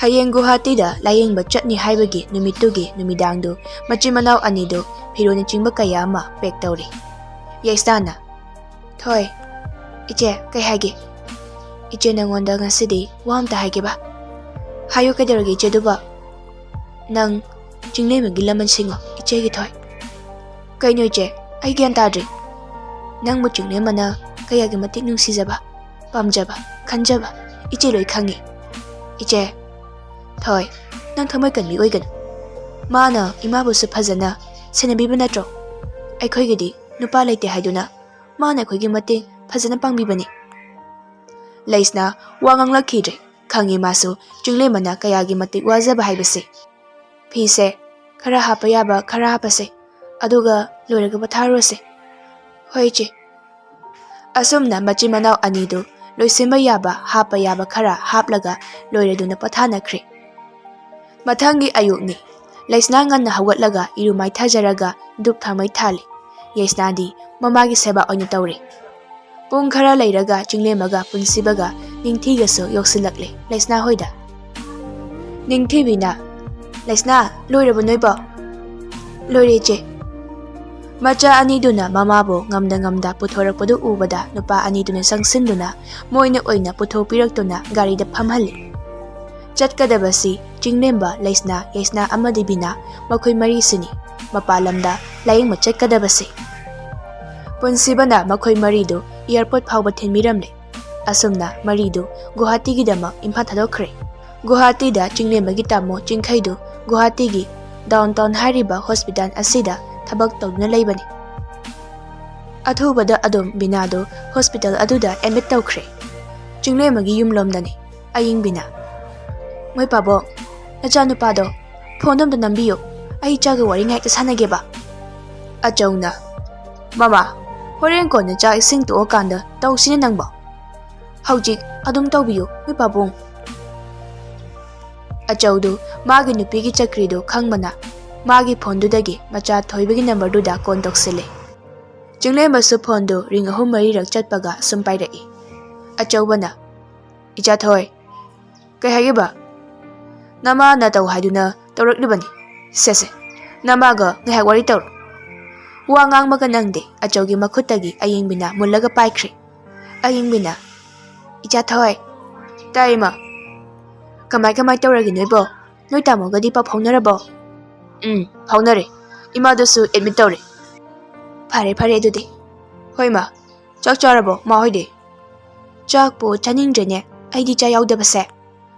ꯍꯌꯦꯡ ꯒꯨꯋꯥꯍꯥꯇꯤꯗ ꯂꯥꯌꯦꯡꯕ ꯆꯠꯅꯤ ꯍꯥꯏꯕꯒꯤ ꯅꯨꯃꯤꯠꯇꯨꯒꯤ ꯅꯨꯃꯤꯗꯥꯡꯗꯨ ꯃꯆꯤꯟ ꯃꯅꯥꯎ ꯑꯅꯤꯗꯨ ꯐꯤꯔꯣꯜꯅꯆꯤꯡꯕ ꯀꯌꯥ ꯑꯃ ꯄꯦꯛ ꯇꯧꯔꯤ꯫ ꯌꯩꯁꯅꯥꯅ, "ꯊꯣꯏ, ꯏꯆꯦ, ꯀꯩ ꯍꯥꯏꯒꯦ? ꯏꯆꯦ, ꯅꯪꯉꯣꯟꯗ ꯉꯁꯤꯗꯤ ꯋꯥ ꯑꯝꯇ ꯍꯥꯏꯒꯦꯕ꯫" "ꯍꯥꯏꯌꯨ, ꯀꯩꯗꯧꯔꯒꯦ ꯏꯆꯦꯗꯨꯕꯣ?" "ꯅꯪ ꯆꯤꯡꯂꯦꯝꯕꯒꯤ ꯂꯃꯟ ꯁꯤꯡꯉꯣ, ꯏꯆꯦꯒꯤ ꯊꯣꯏ꯫" "ꯀꯩꯅꯣ ꯏꯆꯦ? ꯑꯩ ꯒ꯭ꯌꯥꯟ ꯇꯥꯗ꯭ꯔꯦ꯫" "ꯅꯪꯕꯨ ꯆꯤꯡꯂꯦꯝꯕꯅ ꯀꯌꯥꯒꯤ ꯃꯇꯤꯛ ꯅꯨꯡꯁꯤꯖꯕ, ꯄꯥꯝꯖꯕ, ꯈꯟꯖꯕ ꯏꯆꯦ ꯂꯣꯏ ꯈꯪꯉꯤ꯫" "ꯏꯆꯦ, ꯊꯣꯏ, ꯅꯪ ꯊꯃꯣꯏ ꯀꯟꯕꯤ ꯑꯣꯏꯒꯅꯨ꯫ ꯃꯥꯅ ꯏꯃꯥꯕꯨꯁꯨ ꯐꯖꯅ ꯁꯦꯟꯅꯕꯤꯕ ꯅꯠꯇ꯭ꯔꯣ? ꯑꯩꯈꯣꯏꯒꯤꯗꯤ ꯅꯨꯄꯥ ꯂꯩꯇꯦ ꯍꯥꯏꯗꯨꯅ ꯃꯥꯅ ꯑꯩꯈꯣꯏꯒꯤ ꯃꯇꯦꯡ ꯐꯖꯅ ꯄꯥꯡꯕꯤꯕꯅꯤ꯫" ꯂꯩꯁꯅꯥ ꯋꯥ ꯉꯥꯡꯂꯛꯈꯤꯗ꯭ꯔꯦ꯫ ꯈꯪꯉꯤ ꯃꯥꯁꯨ ꯆꯤꯡꯂꯦꯝꯕꯅ ꯀꯌꯥꯒꯤ ꯃꯇꯤꯛ ꯋꯥꯖꯕ ꯍꯥꯏꯕꯁꯦ꯫ ꯐꯤꯁꯦ ꯈꯔ ꯍꯥꯞꯄ ꯌꯥꯕ ꯈꯔ ꯍꯥꯞꯄꯁꯦ, ꯑꯗꯨꯒ ꯂꯣꯏꯔꯒ ꯄꯣꯊꯥꯔꯨꯔꯁꯦ꯫ ꯍꯣꯏ, ꯏꯆꯦ꯫ ꯑꯁꯨꯝꯅ ꯃꯆꯤꯟ ꯃꯅꯥꯎ ꯑꯅꯤꯗꯨ ꯂꯣꯏꯁꯤꯟꯕ ꯌꯥꯕ, ꯍꯥꯞꯄ ꯌꯥꯕ ꯈꯔ ꯍꯥꯞꯂꯒ ꯂꯣꯏꯔꯗꯨꯅ ꯄꯣꯊꯥꯅꯈ꯭ꯔꯦ꯫ ꯃꯊꯪꯒꯤ ꯑꯌꯨꯛꯅꯤ꯫ ꯂꯩꯁꯅꯥ ꯉꯟꯅ ꯍꯧꯒꯠꯂꯒ ꯏꯔꯨ ꯃꯥꯏꯊꯖꯔꯒ ꯙꯨꯞ ꯊꯥꯎꯃꯩ ꯊꯥꯜꯂꯤ꯫ ꯌꯩꯁꯅꯥꯗꯤ ꯃꯃꯥꯒꯤ ꯁꯦꯕꯥ ꯑꯣꯏꯅ ꯇꯧꯔꯦ꯫ ꯄꯨꯡ ꯈꯔ ꯂꯩꯔꯒ ꯆꯤꯡꯂꯦꯝꯕꯒ ꯄꯨꯟꯁꯤꯕꯒ ꯅꯤꯡꯊꯤꯒꯁꯨ ꯌꯧꯁꯤꯜꯂꯛꯂꯦ ꯂꯩꯁꯅꯥ ꯍꯣꯏꯗ꯫ ꯅꯤꯡꯊꯤꯕꯤꯅ, "ꯂꯩꯁꯅꯥ, ꯂꯣꯏꯔꯕꯣ ꯅꯣꯏꯕꯣ?" "ꯂꯣꯏꯔꯦ, ꯏꯆꯦ꯫" ꯃꯆꯥ ꯑꯅꯤꯗꯨꯅ ꯃꯃꯥꯕꯨ ꯉꯝꯗ ꯉꯝꯗ ꯄꯨꯊꯣꯔꯛꯄꯗꯨ ꯎꯕꯗ ꯅꯨꯄꯥ ꯑꯅꯤꯗꯨꯅ ꯆꯪꯁꯤꯟꯗꯨꯅ ꯃꯣꯏꯅ ꯑꯣꯏꯅ ꯄꯨꯊꯣꯛꯄꯤꯔꯛꯇꯨꯅ ꯒꯥꯔꯤꯗ ꯐꯝꯍꯜꯂꯤ꯫ ꯆꯠꯀꯗꯕꯁꯤ ꯆꯤꯡꯂꯦꯝꯕ, ꯂꯩꯁꯅꯥ, ꯌꯩꯁꯅꯥ ꯑꯃꯗꯤ ꯕꯤꯅꯥ, ꯃꯈꯣꯏ ꯃꯔꯤꯁꯤꯅꯤ ꯃꯄꯥꯟ ꯂꯝꯗ ꯂꯥꯌꯦꯡꯕ ꯆꯠꯀꯗꯕꯁꯦ꯫ ꯄꯨꯟꯁꯤꯕꯅ ꯃꯈꯣꯏ ꯃꯔꯤꯗꯨ ꯑꯦꯌꯔꯄꯣꯔꯠ ꯐꯥꯎꯕ ꯊꯤꯟꯕꯤꯔꯝꯂꯦ꯫ ꯑꯁꯨꯝꯅ ꯃꯔꯤꯗꯨ ꯒꯨꯋꯥꯍꯥꯇꯤꯒꯤꯗꯃꯛ ꯏꯝꯐꯥꯜ ꯊꯥꯗꯣꯛꯈ꯭ꯔꯦ꯫ ꯒꯨꯋꯥꯍꯥꯇꯤꯗ ꯆꯤꯡꯂꯦꯝꯕꯒꯤ ꯇꯥꯃꯣ ꯆꯤꯡꯈꯩꯗꯨ ꯒꯨꯋꯥꯍꯥꯇꯤꯒꯤ ꯗꯥꯎꯟ ꯇꯥꯎꯟ ꯍꯥꯏꯔꯤꯕ ꯍꯣꯁꯄꯤꯇꯥꯜ ꯑꯁꯤꯗ ꯊꯕꯛ ꯇꯧꯗꯨꯅ ꯂꯩꯕꯅꯤ꯫ ꯑꯊꯨꯕꯗ ꯑꯗꯨꯝ ꯕꯤꯅꯥꯗꯨ ꯍꯣꯁꯄꯤꯇꯥꯜ ꯑꯗꯨꯗ ꯑꯦꯗꯃꯤꯠ ꯇꯧꯈ꯭ꯔꯦ꯫ ꯆꯤꯡꯂꯦꯝꯕꯒꯤ ꯌꯨꯝꯂꯣꯝꯗꯅꯤ꯫ ꯑꯌꯤꯡꯕꯤꯅ, "ꯃꯣꯏ ꯄꯥꯕꯣꯛ, ꯅꯆꯥꯅꯨꯄꯥꯗꯣ ꯐꯣꯟꯗꯣ ꯑꯝꯇ ꯅꯝꯕꯤꯌꯨ, ꯑꯩ ꯏꯆꯥꯒ ꯋꯥꯔꯤ ꯉꯥꯏꯍꯥꯛꯇ ꯁꯥꯟꯅꯒꯦꯕ꯫" ꯑꯆꯧꯅ, "ꯃꯃꯥ, ꯍꯣꯔꯦꯟ ꯀꯣꯟꯅ ꯆꯥꯛ ꯏꯁꯤꯡ ꯇꯣꯛꯑꯀꯥꯟꯗ ꯇꯧꯁꯤꯅꯦ ꯅꯪꯕꯣ꯫ ꯍꯧꯖꯤꯛ ꯑꯗꯨꯝ ꯇꯧꯕꯤꯌꯨ, ꯃꯣꯏ ꯄꯥꯕꯨꯡ꯫" ꯑꯆꯧꯗꯨ ꯃꯥꯒꯤ ꯅꯨꯄꯤꯒꯤ ꯆꯀ꯭ꯔꯤꯗꯨ ꯈꯪꯕꯅ ꯃꯥꯒꯤ ꯐꯣꯟꯗꯨꯗꯒꯤ ꯃꯆꯥ ꯊꯣꯏꯕꯒꯤ ꯅꯝꯕꯔꯗꯨꯗ ꯀꯣꯜ ꯇꯧꯁꯤꯜꯂꯦ꯫ ꯆꯤꯡꯂꯦꯝꯕꯁꯨ ꯐꯣꯟꯗꯨ ꯔꯤꯡ ꯑꯍꯨꯝ ꯃꯔꯤꯔꯛ ꯆꯠꯄꯒ ꯁꯨꯝ ꯄꯥꯏꯔꯛꯏ꯫ ꯑꯆꯧꯕꯅ, "ꯏꯆꯥ ꯊꯣꯏ, ꯀꯩ ꯍꯥꯏꯒꯦꯕ? ꯅꯃꯥꯅ ꯇꯧ ꯍꯥꯏꯗꯨꯅ ꯇꯧꯔꯛꯂꯤꯕꯅꯤ꯫ ꯁꯦ ꯁꯦ, ꯅꯃꯥꯒ ꯉꯥꯏꯍꯥꯛ ꯋꯥꯔꯤ ꯇꯧꯔꯣ꯫" ꯋꯥ ꯉꯥꯡꯕꯒ ꯅꯪꯗꯦ꯫ ꯑꯆꯧꯒꯤ ꯃꯈꯨꯠꯇꯒꯤ ꯑꯌꯤꯡꯕꯤꯅ ꯃꯨꯜꯂꯒ ꯄꯥꯏꯈ꯭ꯔꯦ꯫ ꯑꯌꯤꯡꯕꯤꯅ, "ꯏꯆꯥ ꯊꯣꯏ꯫" "ꯇꯥꯏ, ꯏꯃꯥ꯫" "ꯀꯃꯥꯏ ꯀꯃꯥꯏ ꯇꯧꯔꯒꯦ ꯅꯣꯏꯕꯣ? ꯅꯣꯏ ꯇꯥꯃꯣꯒꯗꯤ ꯄꯥꯎ ꯐꯥꯎꯅꯔꯕꯣ?" "ꯎꯝ, ꯐꯥꯎꯅꯔꯦ꯫ ꯏꯃꯥꯗꯨꯁꯨ ꯑꯦꯗꯃꯤꯠ ꯇꯧꯔꯦ꯫" "ꯐꯔꯦ ꯐꯔꯦ ꯑꯗꯨꯗꯤ꯫" "ꯍꯣꯏ, ꯏꯃꯥ꯫ ꯆꯥꯛ ꯆꯥꯔꯕꯣ, ꯃꯥ ꯍꯣꯏꯗꯤ?" "ꯆꯥꯛꯄꯨ ꯆꯥꯅꯤꯡꯗ꯭ꯔꯦꯅꯦ, ꯑꯩꯗꯤ ꯆꯥ ꯌꯥꯎꯗꯕꯁꯦ꯫"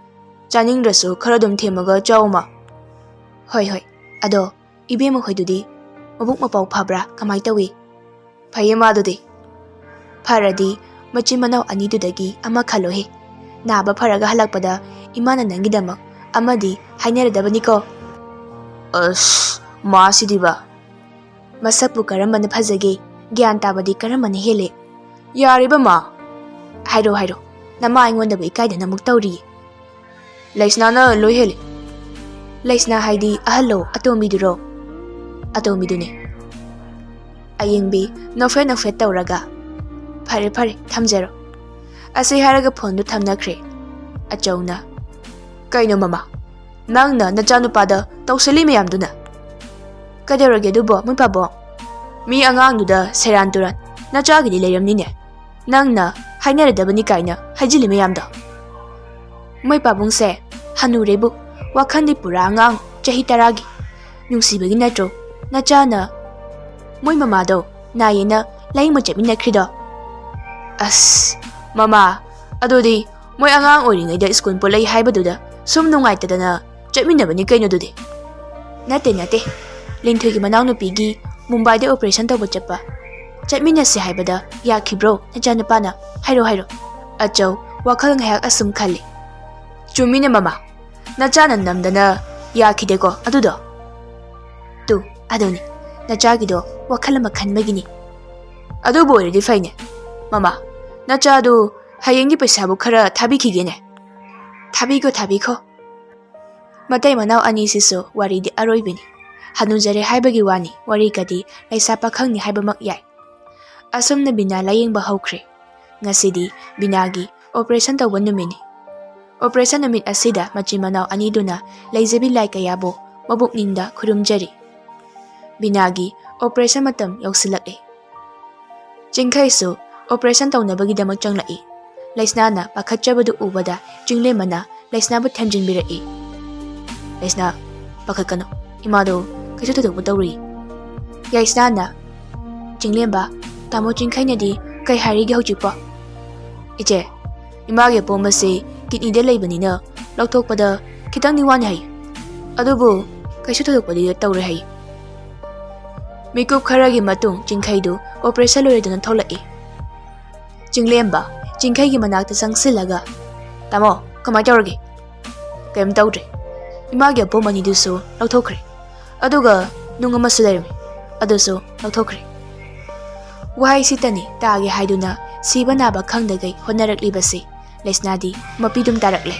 "ꯆꯥꯅꯤꯡꯗ꯭ꯔꯁꯨ ꯈꯔ ꯑꯗꯨꯝ ꯊꯦꯝꯃꯒ ꯆꯥꯎ, ꯏꯃꯥ꯫" "ꯍꯣꯏ ꯍꯣꯏ꯫ ꯑꯗꯣ ꯏꯕꯦꯝꯃ ꯍꯣꯏꯗꯨꯗꯤ ꯃꯕꯨꯛ ꯃꯄꯥꯎ ꯐꯕ꯭ꯔꯥ, ꯀꯃꯥꯏ ꯇꯧꯏ?" "ꯐꯩꯌꯦ ꯃꯥꯗꯨꯗꯤ꯫" "ꯐꯔꯗꯤ ꯃꯆꯤꯟ ꯃꯅꯥꯎ ꯑꯅꯤꯗꯨꯗꯒꯤ ꯑꯃ ꯈꯜꯂꯣꯍꯦ꯫ ꯅꯥꯕ ꯐꯔꯒ ꯍꯜꯂꯛꯄꯗ ꯏꯃꯥꯅ ꯅꯪꯒꯤꯗꯃꯛ ꯑꯃꯗꯤ ꯍꯥꯏꯅꯔꯗꯕꯅꯤꯀꯣ꯫" ꯑꯁ, ꯃꯥꯁꯤꯗꯤꯕ꯫ ꯃꯁꯛꯄꯨ ꯀꯔꯝꯕꯅ ꯐꯖꯒꯦ? ꯒ꯭ꯌꯥꯟ ꯇꯥꯕꯗꯤ ꯀꯔꯝꯕꯅ ꯍꯦꯜꯂꯦ? ꯌꯥꯔꯦꯕ ꯃꯥ꯫ ꯍꯥꯏꯔꯣ, ꯍꯥꯏꯔꯣ꯫ ꯅꯃꯥ ꯑꯩꯉꯣꯟꯗꯕꯨ ꯏꯀꯥꯏꯗꯅ ꯑꯃꯨꯛ ꯇꯧꯔꯤꯌꯦ꯫ ꯂꯩꯁꯅꯥꯅ ꯂꯣꯏ ꯍꯦꯜꯂꯦ꯫ ꯂꯩꯁꯅꯥ ꯍꯥꯏꯗꯤ ꯑꯍꯜꯂꯣ, ꯑꯇꯣꯝꯕꯤꯗꯨꯔꯣ? ꯑꯇꯣꯝꯕꯤꯗꯨꯅꯦ꯫ ꯑꯌꯦꯡꯕꯤ ꯅꯣꯛꯐꯦꯠ ꯅꯣꯛꯐꯦꯠ ꯇꯧꯔꯒ, "ꯐꯔꯦ, ꯐꯔꯦ, ꯊꯝꯖꯔꯣ"꯫ ꯑꯁꯤ ꯍꯥꯏꯔꯒ ꯐꯣꯟꯗꯨ ꯊꯝꯅꯈ꯭ꯔꯦ꯫ ꯑꯆꯧꯅ, "ꯀꯩꯅꯣ ꯃꯃꯥ, ꯅꯪꯅ ꯅꯆꯥꯅꯨꯄꯥꯗ ꯇꯧꯁꯜꯂꯤ ꯃꯌꯥꯝꯗꯨꯅ?" "ꯀꯩꯗꯧꯔꯒꯦ ꯑꯗꯨꯕꯣ, ꯃꯣꯏ ꯄꯥꯕꯣꯡ? ꯃꯤ ꯑꯉꯥꯡꯗꯨꯗ ꯁꯦꯔꯥꯟ ꯇꯨꯔꯥꯟ, ꯅꯆꯥꯒꯤꯗꯤ ꯂꯩꯔꯝꯅꯤꯅꯦ꯫ ꯅꯪꯅ ꯍꯥꯏꯅꯔꯗꯕꯅꯤ ꯀꯥꯏꯅ ꯍꯥꯏꯖꯤꯜꯂꯤ ꯃꯌꯥꯝꯗꯣ?" "ꯃꯣꯏ ꯄꯥꯕꯨꯡꯁꯦ ꯍꯅꯨꯔꯦꯕꯨ, ꯋꯥꯈꯜꯗꯤ ꯄꯨꯔꯥ ꯑꯉꯥꯡ ꯆꯍꯤ ꯇꯔꯥꯒꯤ꯫ ꯅꯨꯡꯁꯤꯕꯒꯤ ꯅꯠꯇ꯭ꯔꯣ ꯅꯆꯥꯅ ꯃꯣꯏ ꯃꯃꯥꯗꯣ ꯅꯥꯏꯌꯦꯅ ꯂꯥꯌꯦꯡꯕ ꯆꯠꯃꯤꯟꯅꯈ꯭ꯔꯤꯗꯣ?" "ꯑꯁ, ꯃꯃꯥ, ꯑꯗꯨꯗꯤ ꯃꯣꯏ ꯑꯉꯥꯡ ꯑꯣꯏꯔꯤꯉꯩꯗ ꯁ꯭ꯀꯨꯜ ꯄꯨꯜꯂꯛꯏ ꯍꯥꯏꯕꯗꯨꯗ ꯁꯨꯝ ꯅꯨꯡꯉꯥꯏꯇꯗꯅ ꯆꯠꯃꯤꯟꯅꯕꯅꯤ ꯀꯩꯅꯣ ꯑꯗꯨꯗꯤ?" "ꯅꯠꯇꯦ, ꯅꯠꯇꯦ꯫ ꯂꯤꯟꯊꯣꯏꯒꯤ ꯃꯅꯥꯎꯅꯨꯄꯤꯒꯤ ꯃꯨꯝꯕꯥꯏꯗ ꯑꯣꯄꯔꯦꯁꯟ ꯇꯧꯕ ꯆꯠꯄ꯫ ꯆꯠꯃꯤꯟꯅꯁꯦ ꯍꯥꯏꯕꯗ ꯌꯥꯈꯤꯕ꯭ꯔꯣ ꯅꯆꯥꯅꯨꯄꯥꯅ? ꯍꯥꯏꯔꯣ, ꯍꯥꯏꯔꯣ꯫" ꯑꯆꯧ ꯋꯥꯈꯜ ꯉꯥꯏꯍꯥꯛ ꯑꯁꯨꯝ ꯈꯜꯂꯤ꯫ "ꯆꯨꯝꯃꯤꯅꯦ ꯃꯃꯥ, ꯅꯆꯥꯅ ꯅꯝꯗꯅ ꯌꯥꯈꯤꯗꯦꯀꯣ ꯑꯗꯨꯗꯣ?" "ꯇꯨ, ꯑꯗꯨꯅꯤ, ꯅꯆꯥꯒꯤꯗꯣ ꯋꯥꯈꯜ ꯑꯃ ꯈꯟꯕꯒꯤꯅꯤ꯫ ꯑꯗꯨꯕꯨ ꯑꯣꯏꯔꯗꯤ ꯐꯩꯅꯦ꯫ ꯃꯃꯥ, ꯅꯆꯥꯗꯨ ꯍꯌꯦꯡꯒꯤ ꯄꯩꯁꯥꯕꯨ ꯈꯔ ꯊꯥꯕꯤꯈꯤꯒꯦꯅꯦ꯫" "ꯊꯥꯕꯤꯈꯣ, ꯊꯥꯕꯤꯈꯣ꯫" ꯃꯇꯩ ꯃꯅꯥꯎ ꯑꯅꯤꯁꯤꯁꯨ ꯋꯥꯔꯤꯗꯤ ꯑꯔꯣꯏꯕꯤꯅꯤ꯫ ꯍꯅꯨꯖꯔꯦ ꯍꯥꯏꯕꯒꯤ ꯋꯥꯅꯤ, ꯋꯥꯔꯤꯒꯗꯤ ꯂꯩꯁꯥ ꯄꯥꯈꯪꯅꯤ ꯍꯥꯏꯕꯃꯛ ꯌꯥꯏ꯫ ꯑꯁꯨꯝꯅ ꯕꯤꯅꯥ ꯂꯥꯌꯦꯡꯕ ꯍꯧꯈ꯭ꯔꯦ꯫ ꯉꯁꯤꯗꯤ ꯕꯤꯅꯥꯒꯤ ꯑꯣꯄꯔꯦꯁꯟ ꯇꯧꯕ ꯅꯨꯃꯤꯠꯅꯤ꯫ ꯑꯣꯄꯔꯦꯁꯟ ꯅꯨꯃꯤꯠ ꯑꯁꯤꯗ ꯃꯆꯤꯟ ꯃꯅꯥꯎ ꯑꯅꯤꯗꯨꯅ ꯂꯩꯖꯕꯤ ꯂꯥꯏ ꯀꯌꯥꯕꯨ ꯃꯕꯨꯛꯅꯤꯡꯗ ꯈꯨꯔꯨꯝꯖꯔꯤ꯫ ꯕꯤꯅꯥꯒꯤ ꯑꯣꯄꯔꯦꯁꯟ ꯃꯇꯝ ꯌꯧꯁꯤꯜꯂꯛꯂꯦ꯫ ꯆꯤꯡꯈꯩꯁꯨ ꯑꯣꯄꯔꯦꯁꯟ ꯇꯧꯅꯕꯒꯤꯗꯃꯛ ꯆꯪꯂꯛꯏ꯫ ꯂꯩꯁꯅꯥꯅ ꯄꯥꯈꯠꯆꯕꯗꯨ ꯎꯕꯗ ꯆꯤꯡꯂꯦꯝꯕꯅ ꯂꯩꯁꯅꯥꯕꯨ ꯊꯦꯝꯖꯤꯟꯕꯤꯔꯛꯏ꯫ "ꯂꯩꯁꯅꯥ, ꯄꯥꯈꯠꯀꯅꯨ꯫ ꯏꯃꯥꯗꯣ ꯀꯩꯁꯨ ꯊꯣꯏꯗꯣꯛꯄ ꯇꯧꯔꯣꯏ꯫" ꯌꯥꯏꯁꯅꯥꯅ, "ꯆꯤꯡꯂꯦꯝꯕ, ꯇꯥꯃꯣ ꯆꯤꯡꯈꯩꯅꯗꯤ ꯀꯩ ꯍꯥꯏꯔꯤꯒꯦ ꯍꯧꯖꯤꯛꯄꯣ?" "ꯏꯆꯦ, ꯏꯃꯥꯒꯤ ꯑꯄꯣꯝꯕꯁꯤ ꯀꯤꯗꯅꯤꯗ ꯂꯩꯕꯅꯤꯅ ꯂꯧꯊꯣꯛꯄꯗ ꯈꯤꯇꯪꯗꯤ ꯋꯥꯅꯤ ꯍꯥꯏ꯫ ꯑꯗꯨꯕꯨ ꯀꯩꯁꯨ ꯊꯣꯏꯗꯣꯛꯄꯗꯤ ꯇꯧꯔꯣꯏ ꯍꯥꯏ꯫" ꯃꯤꯀꯨꯞ ꯈꯔꯒꯤ ꯃꯇꯨꯡ ꯆꯤꯡꯈꯩꯗꯨ ꯑꯣꯄꯔꯦꯁꯟ ꯂꯣꯏꯔꯗꯨꯅ ꯊꯣꯛꯂꯛꯏ꯫ ꯆꯤꯡꯂꯦꯝꯕ ꯆꯤꯡꯈꯩꯒꯤ ꯃꯅꯥꯛꯇ ꯆꯪꯁꯤꯜꯂꯒ, "ꯇꯥꯃꯣ, ꯀꯃꯥꯏ ꯇꯧꯔꯒꯦ?" "ꯀꯩꯝ ꯇꯧꯗ꯭ꯔꯦ꯫ ꯏꯃꯥꯒꯤ ꯑꯄꯣꯝ ꯑꯅꯤꯗꯨꯁꯨ ꯂꯧꯊꯣꯛꯈ꯭ꯔꯦ꯫ ꯑꯗꯨꯒ ꯅꯨꯡ ꯑꯃꯁꯨ ꯂꯩꯔꯝꯃꯤ, ꯑꯗꯨꯁꯨ ꯂꯧꯊꯣꯛꯈ꯭ꯔꯦ꯫ ꯋꯥꯍꯩꯁꯤꯇꯅꯤ ꯇꯥꯒꯦ ꯍꯥꯏꯗꯨꯅ ꯁꯤꯕ ꯅꯥꯕ ꯈꯪꯗꯒꯩ ꯍꯣꯠꯅꯔꯛꯂꯤꯕꯁꯤ ꯂꯩꯁꯅꯥꯗꯤ ꯃꯄꯤꯗꯨꯝ ꯇꯥꯔꯛꯂꯦ꯫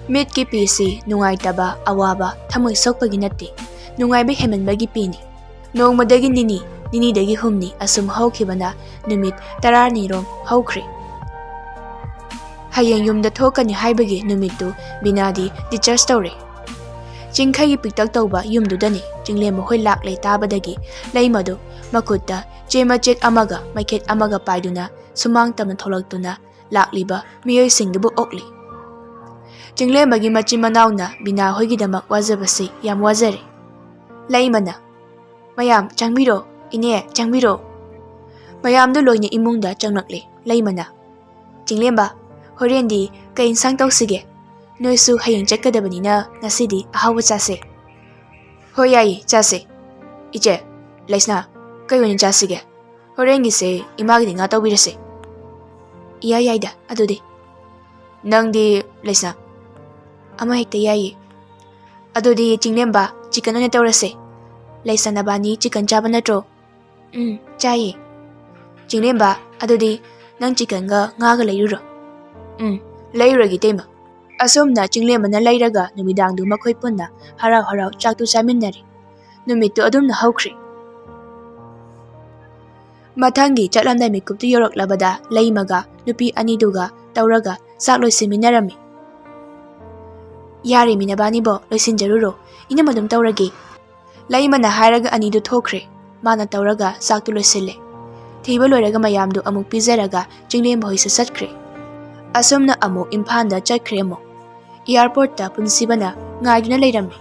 ꯃꯤꯠꯀꯤ ꯄꯤꯁꯤ ꯅꯨꯡꯉꯥꯏꯇꯕ, ꯑꯋꯥꯕ, ꯊꯃꯣꯏ ꯁꯣꯛꯄꯒꯤ ꯅꯠꯇꯦ, ꯅꯨꯡꯉꯥꯏꯕ ꯍꯦꯟꯃꯟꯕꯒꯤ ꯄꯤꯅꯤ꯫ ꯅꯣꯡꯃꯗꯒꯤ ꯅꯤꯅꯤ, ꯅꯤꯅꯤꯗꯒꯤ ꯍꯨꯝꯅꯤ ꯑꯁꯨꯝ ꯍꯧꯈꯤꯕꯅ ꯅꯨꯃꯤꯠ ꯇꯔꯥꯅꯤꯔꯣꯝ ꯍꯧꯈ꯭ꯔꯦ꯫ ꯍꯌꯦꯡ ꯌꯨꯝꯗ ꯊꯣꯛꯀꯅꯤ ꯍꯥꯏꯕꯒꯤ ꯅꯨꯃꯤꯠꯇꯨ ꯕꯤꯅꯥꯗꯤ discharge ꯇꯧꯔꯦ꯫ ꯆꯤꯡꯈꯩꯒꯤ ꯄꯤꯛꯇꯛ ꯇꯧꯕ ꯌꯨꯝꯗꯨꯗꯅꯤ ꯆꯤꯡꯂꯦꯝꯕ ꯍꯣꯏ ꯂꯥꯛꯂꯦ ꯇꯥꯕꯗꯒꯤ ꯂꯩꯃꯗꯨ ꯃꯈꯨꯠꯇ ꯆꯦ ꯃꯆꯦꯠ ꯑꯃꯒ ꯃꯩꯈꯦꯠ ꯑꯃꯒ ꯄꯥꯏꯗꯨꯅ ꯁꯨꯃꯥꯡ ꯇꯝꯅ ꯊꯣꯛꯂꯛꯇꯨꯅ ꯂꯥꯛꯂꯤꯕ ꯃꯤꯑꯣꯏꯁꯤꯡꯗꯨꯕꯨ ꯑꯣꯛꯂꯤ꯫ ꯆꯤꯡꯂꯦꯝꯕꯒꯤ ꯃꯆꯤꯟ ꯃꯅꯥꯎꯅ ꯕꯤꯅꯥ ꯍꯣꯏꯒꯤꯗꯃꯛ ꯋꯥꯖꯕꯁꯤ ꯌꯥꯝ ꯋꯥꯖꯔꯦ꯫ ꯂꯩꯃꯅ, "ꯃꯌꯥꯝ ꯆꯪꯕꯤꯔꯣ, ꯏꯅꯦ ꯆꯪꯕꯤꯔꯣ"꯫ ꯃꯌꯥꯝꯗꯨ ꯂꯣꯏꯅ ꯏꯃꯨꯡꯗ ꯆꯪꯂꯛꯂꯦ꯫ ꯂꯩꯃꯅ, "ꯆꯤꯡꯂꯦꯝꯕ, ꯍꯣꯔꯦꯟꯗꯤ ꯀꯩ ꯏꯟꯁꯥꯡ ꯇꯧꯁꯤꯒꯦ? ꯅꯣꯏꯁꯨ ꯍꯌꯦꯡ ꯆꯠꯀꯗꯕꯅꯤꯅ ꯉꯁꯤꯗꯤ ꯑꯍꯥꯎꯕ ꯆꯥꯁꯦ"꯫ "ꯍꯣꯏ, ꯌꯥꯏꯌꯦ, ꯆꯥꯁꯦ꯫ ꯏꯆꯦ, ꯂꯩꯁꯅꯥ, ꯀꯩ ꯑꯣꯏꯅ ꯆꯥꯁꯤꯒꯦ? ꯍꯣꯔꯦꯟꯒꯤꯁꯦ ꯏꯃꯥꯒꯤꯗꯤ ꯉꯥ ꯇꯧꯕꯤꯔꯁꯦ"꯫ "ꯏꯌꯥ ꯌꯥꯏꯗ ꯑꯗꯨꯗꯤ"꯫ "ꯅꯪꯗꯤ, ꯂꯩꯁꯅꯥ"꯫ "ꯑꯃ ꯍꯦꯛꯇ ꯌꯥꯏꯌꯦ"꯫ "ꯑꯗꯨꯗꯤ ꯆꯤꯡꯂꯦꯝꯕ, chicken ꯑꯣꯏꯅ ꯇꯧꯔꯁꯦ꯫ ꯂꯩꯁꯅꯥ, ꯅꯕꯥꯅꯤ chicken ꯆꯥꯕ ꯅꯠꯇ꯭ꯔꯣ?" "ꯎꯝ, ꯆꯥꯏꯌꯦ"꯫ "ꯆꯤꯡꯂꯦꯝꯕ, ꯑꯗꯨꯗꯤ ꯅꯪ chickenꯒ ꯉꯥꯒ ꯂꯩꯔꯨꯔꯣ"꯫ "ꯎꯝ, ꯂꯩꯔꯨꯔꯒꯦ ꯏꯇꯩꯃ"꯫ ꯑꯁꯨꯝꯅ ꯆꯤꯡꯂꯦꯝꯕꯅ ꯂꯩꯔꯒ ꯅꯨꯃꯤꯗꯥꯡꯗꯨ ꯃꯈꯣꯏ ꯄꯨꯟꯅ ꯍꯔꯥꯎ ꯍꯔꯥꯎ ꯆꯥꯛꯇꯨ ꯆꯥꯃꯤꯟꯅꯔꯦ꯫ ꯅꯨꯃꯤꯠꯇꯨ ꯑꯗꯨꯝꯅ ꯍꯧꯈ꯭ꯔꯦ꯫ ꯃꯊꯪꯒꯤ ꯆꯠꯂꯝꯗꯥꯏ ꯃꯤꯀꯨꯞꯇꯨ ꯌꯧꯔꯛꯂꯕꯗ ꯂꯩꯃꯒ ꯅꯨꯄꯤ ꯑꯅꯤꯗꯨꯒ ꯇꯧꯔꯒ ꯆꯥꯛ ꯂꯣꯏꯁꯤꯟꯃꯤꯟꯅꯔꯝꯃꯤ꯫ "ꯌꯥꯔꯦ, ꯃꯤ ꯅꯕꯥꯅꯤꯕꯣ, ꯂꯣꯏꯁꯤꯟꯖꯔꯨꯔꯣ, ꯏꯅꯝ ꯑꯗꯨꯝ ꯇꯧꯔꯒꯦ"꯫ ꯂꯩꯃꯅ ꯍꯥꯏꯔꯒ ꯑꯅꯤꯗꯨ ꯊꯣꯛꯈ꯭ꯔꯦ꯫ ꯃꯥꯅ ꯇꯧꯔꯒ ꯆꯥꯛꯇꯨ ꯂꯣꯏꯁꯤꯜꯂꯦ꯫ ꯊꯤꯕ ꯂꯣꯏꯔꯒ ꯃꯌꯥꯝꯗꯨ ꯑꯃꯨꯛ ꯄꯤꯖꯔꯒ ꯆꯤꯡꯂꯦꯝꯕ ꯍꯣꯏꯁꯨ ꯆꯠꯈ꯭ꯔꯦ꯫ ꯑꯁꯨꯝꯅ ꯑꯃꯨꯛ ꯏꯝꯐꯥꯜꯗ ꯆꯠꯈ꯭ꯔꯦ ꯑꯃꯨꯛ꯫ Airportꯇ ꯄꯨꯟꯁꯤꯕꯅ ꯉꯥꯏꯗꯨꯅ ꯂꯩꯔꯝꯃꯤ꯫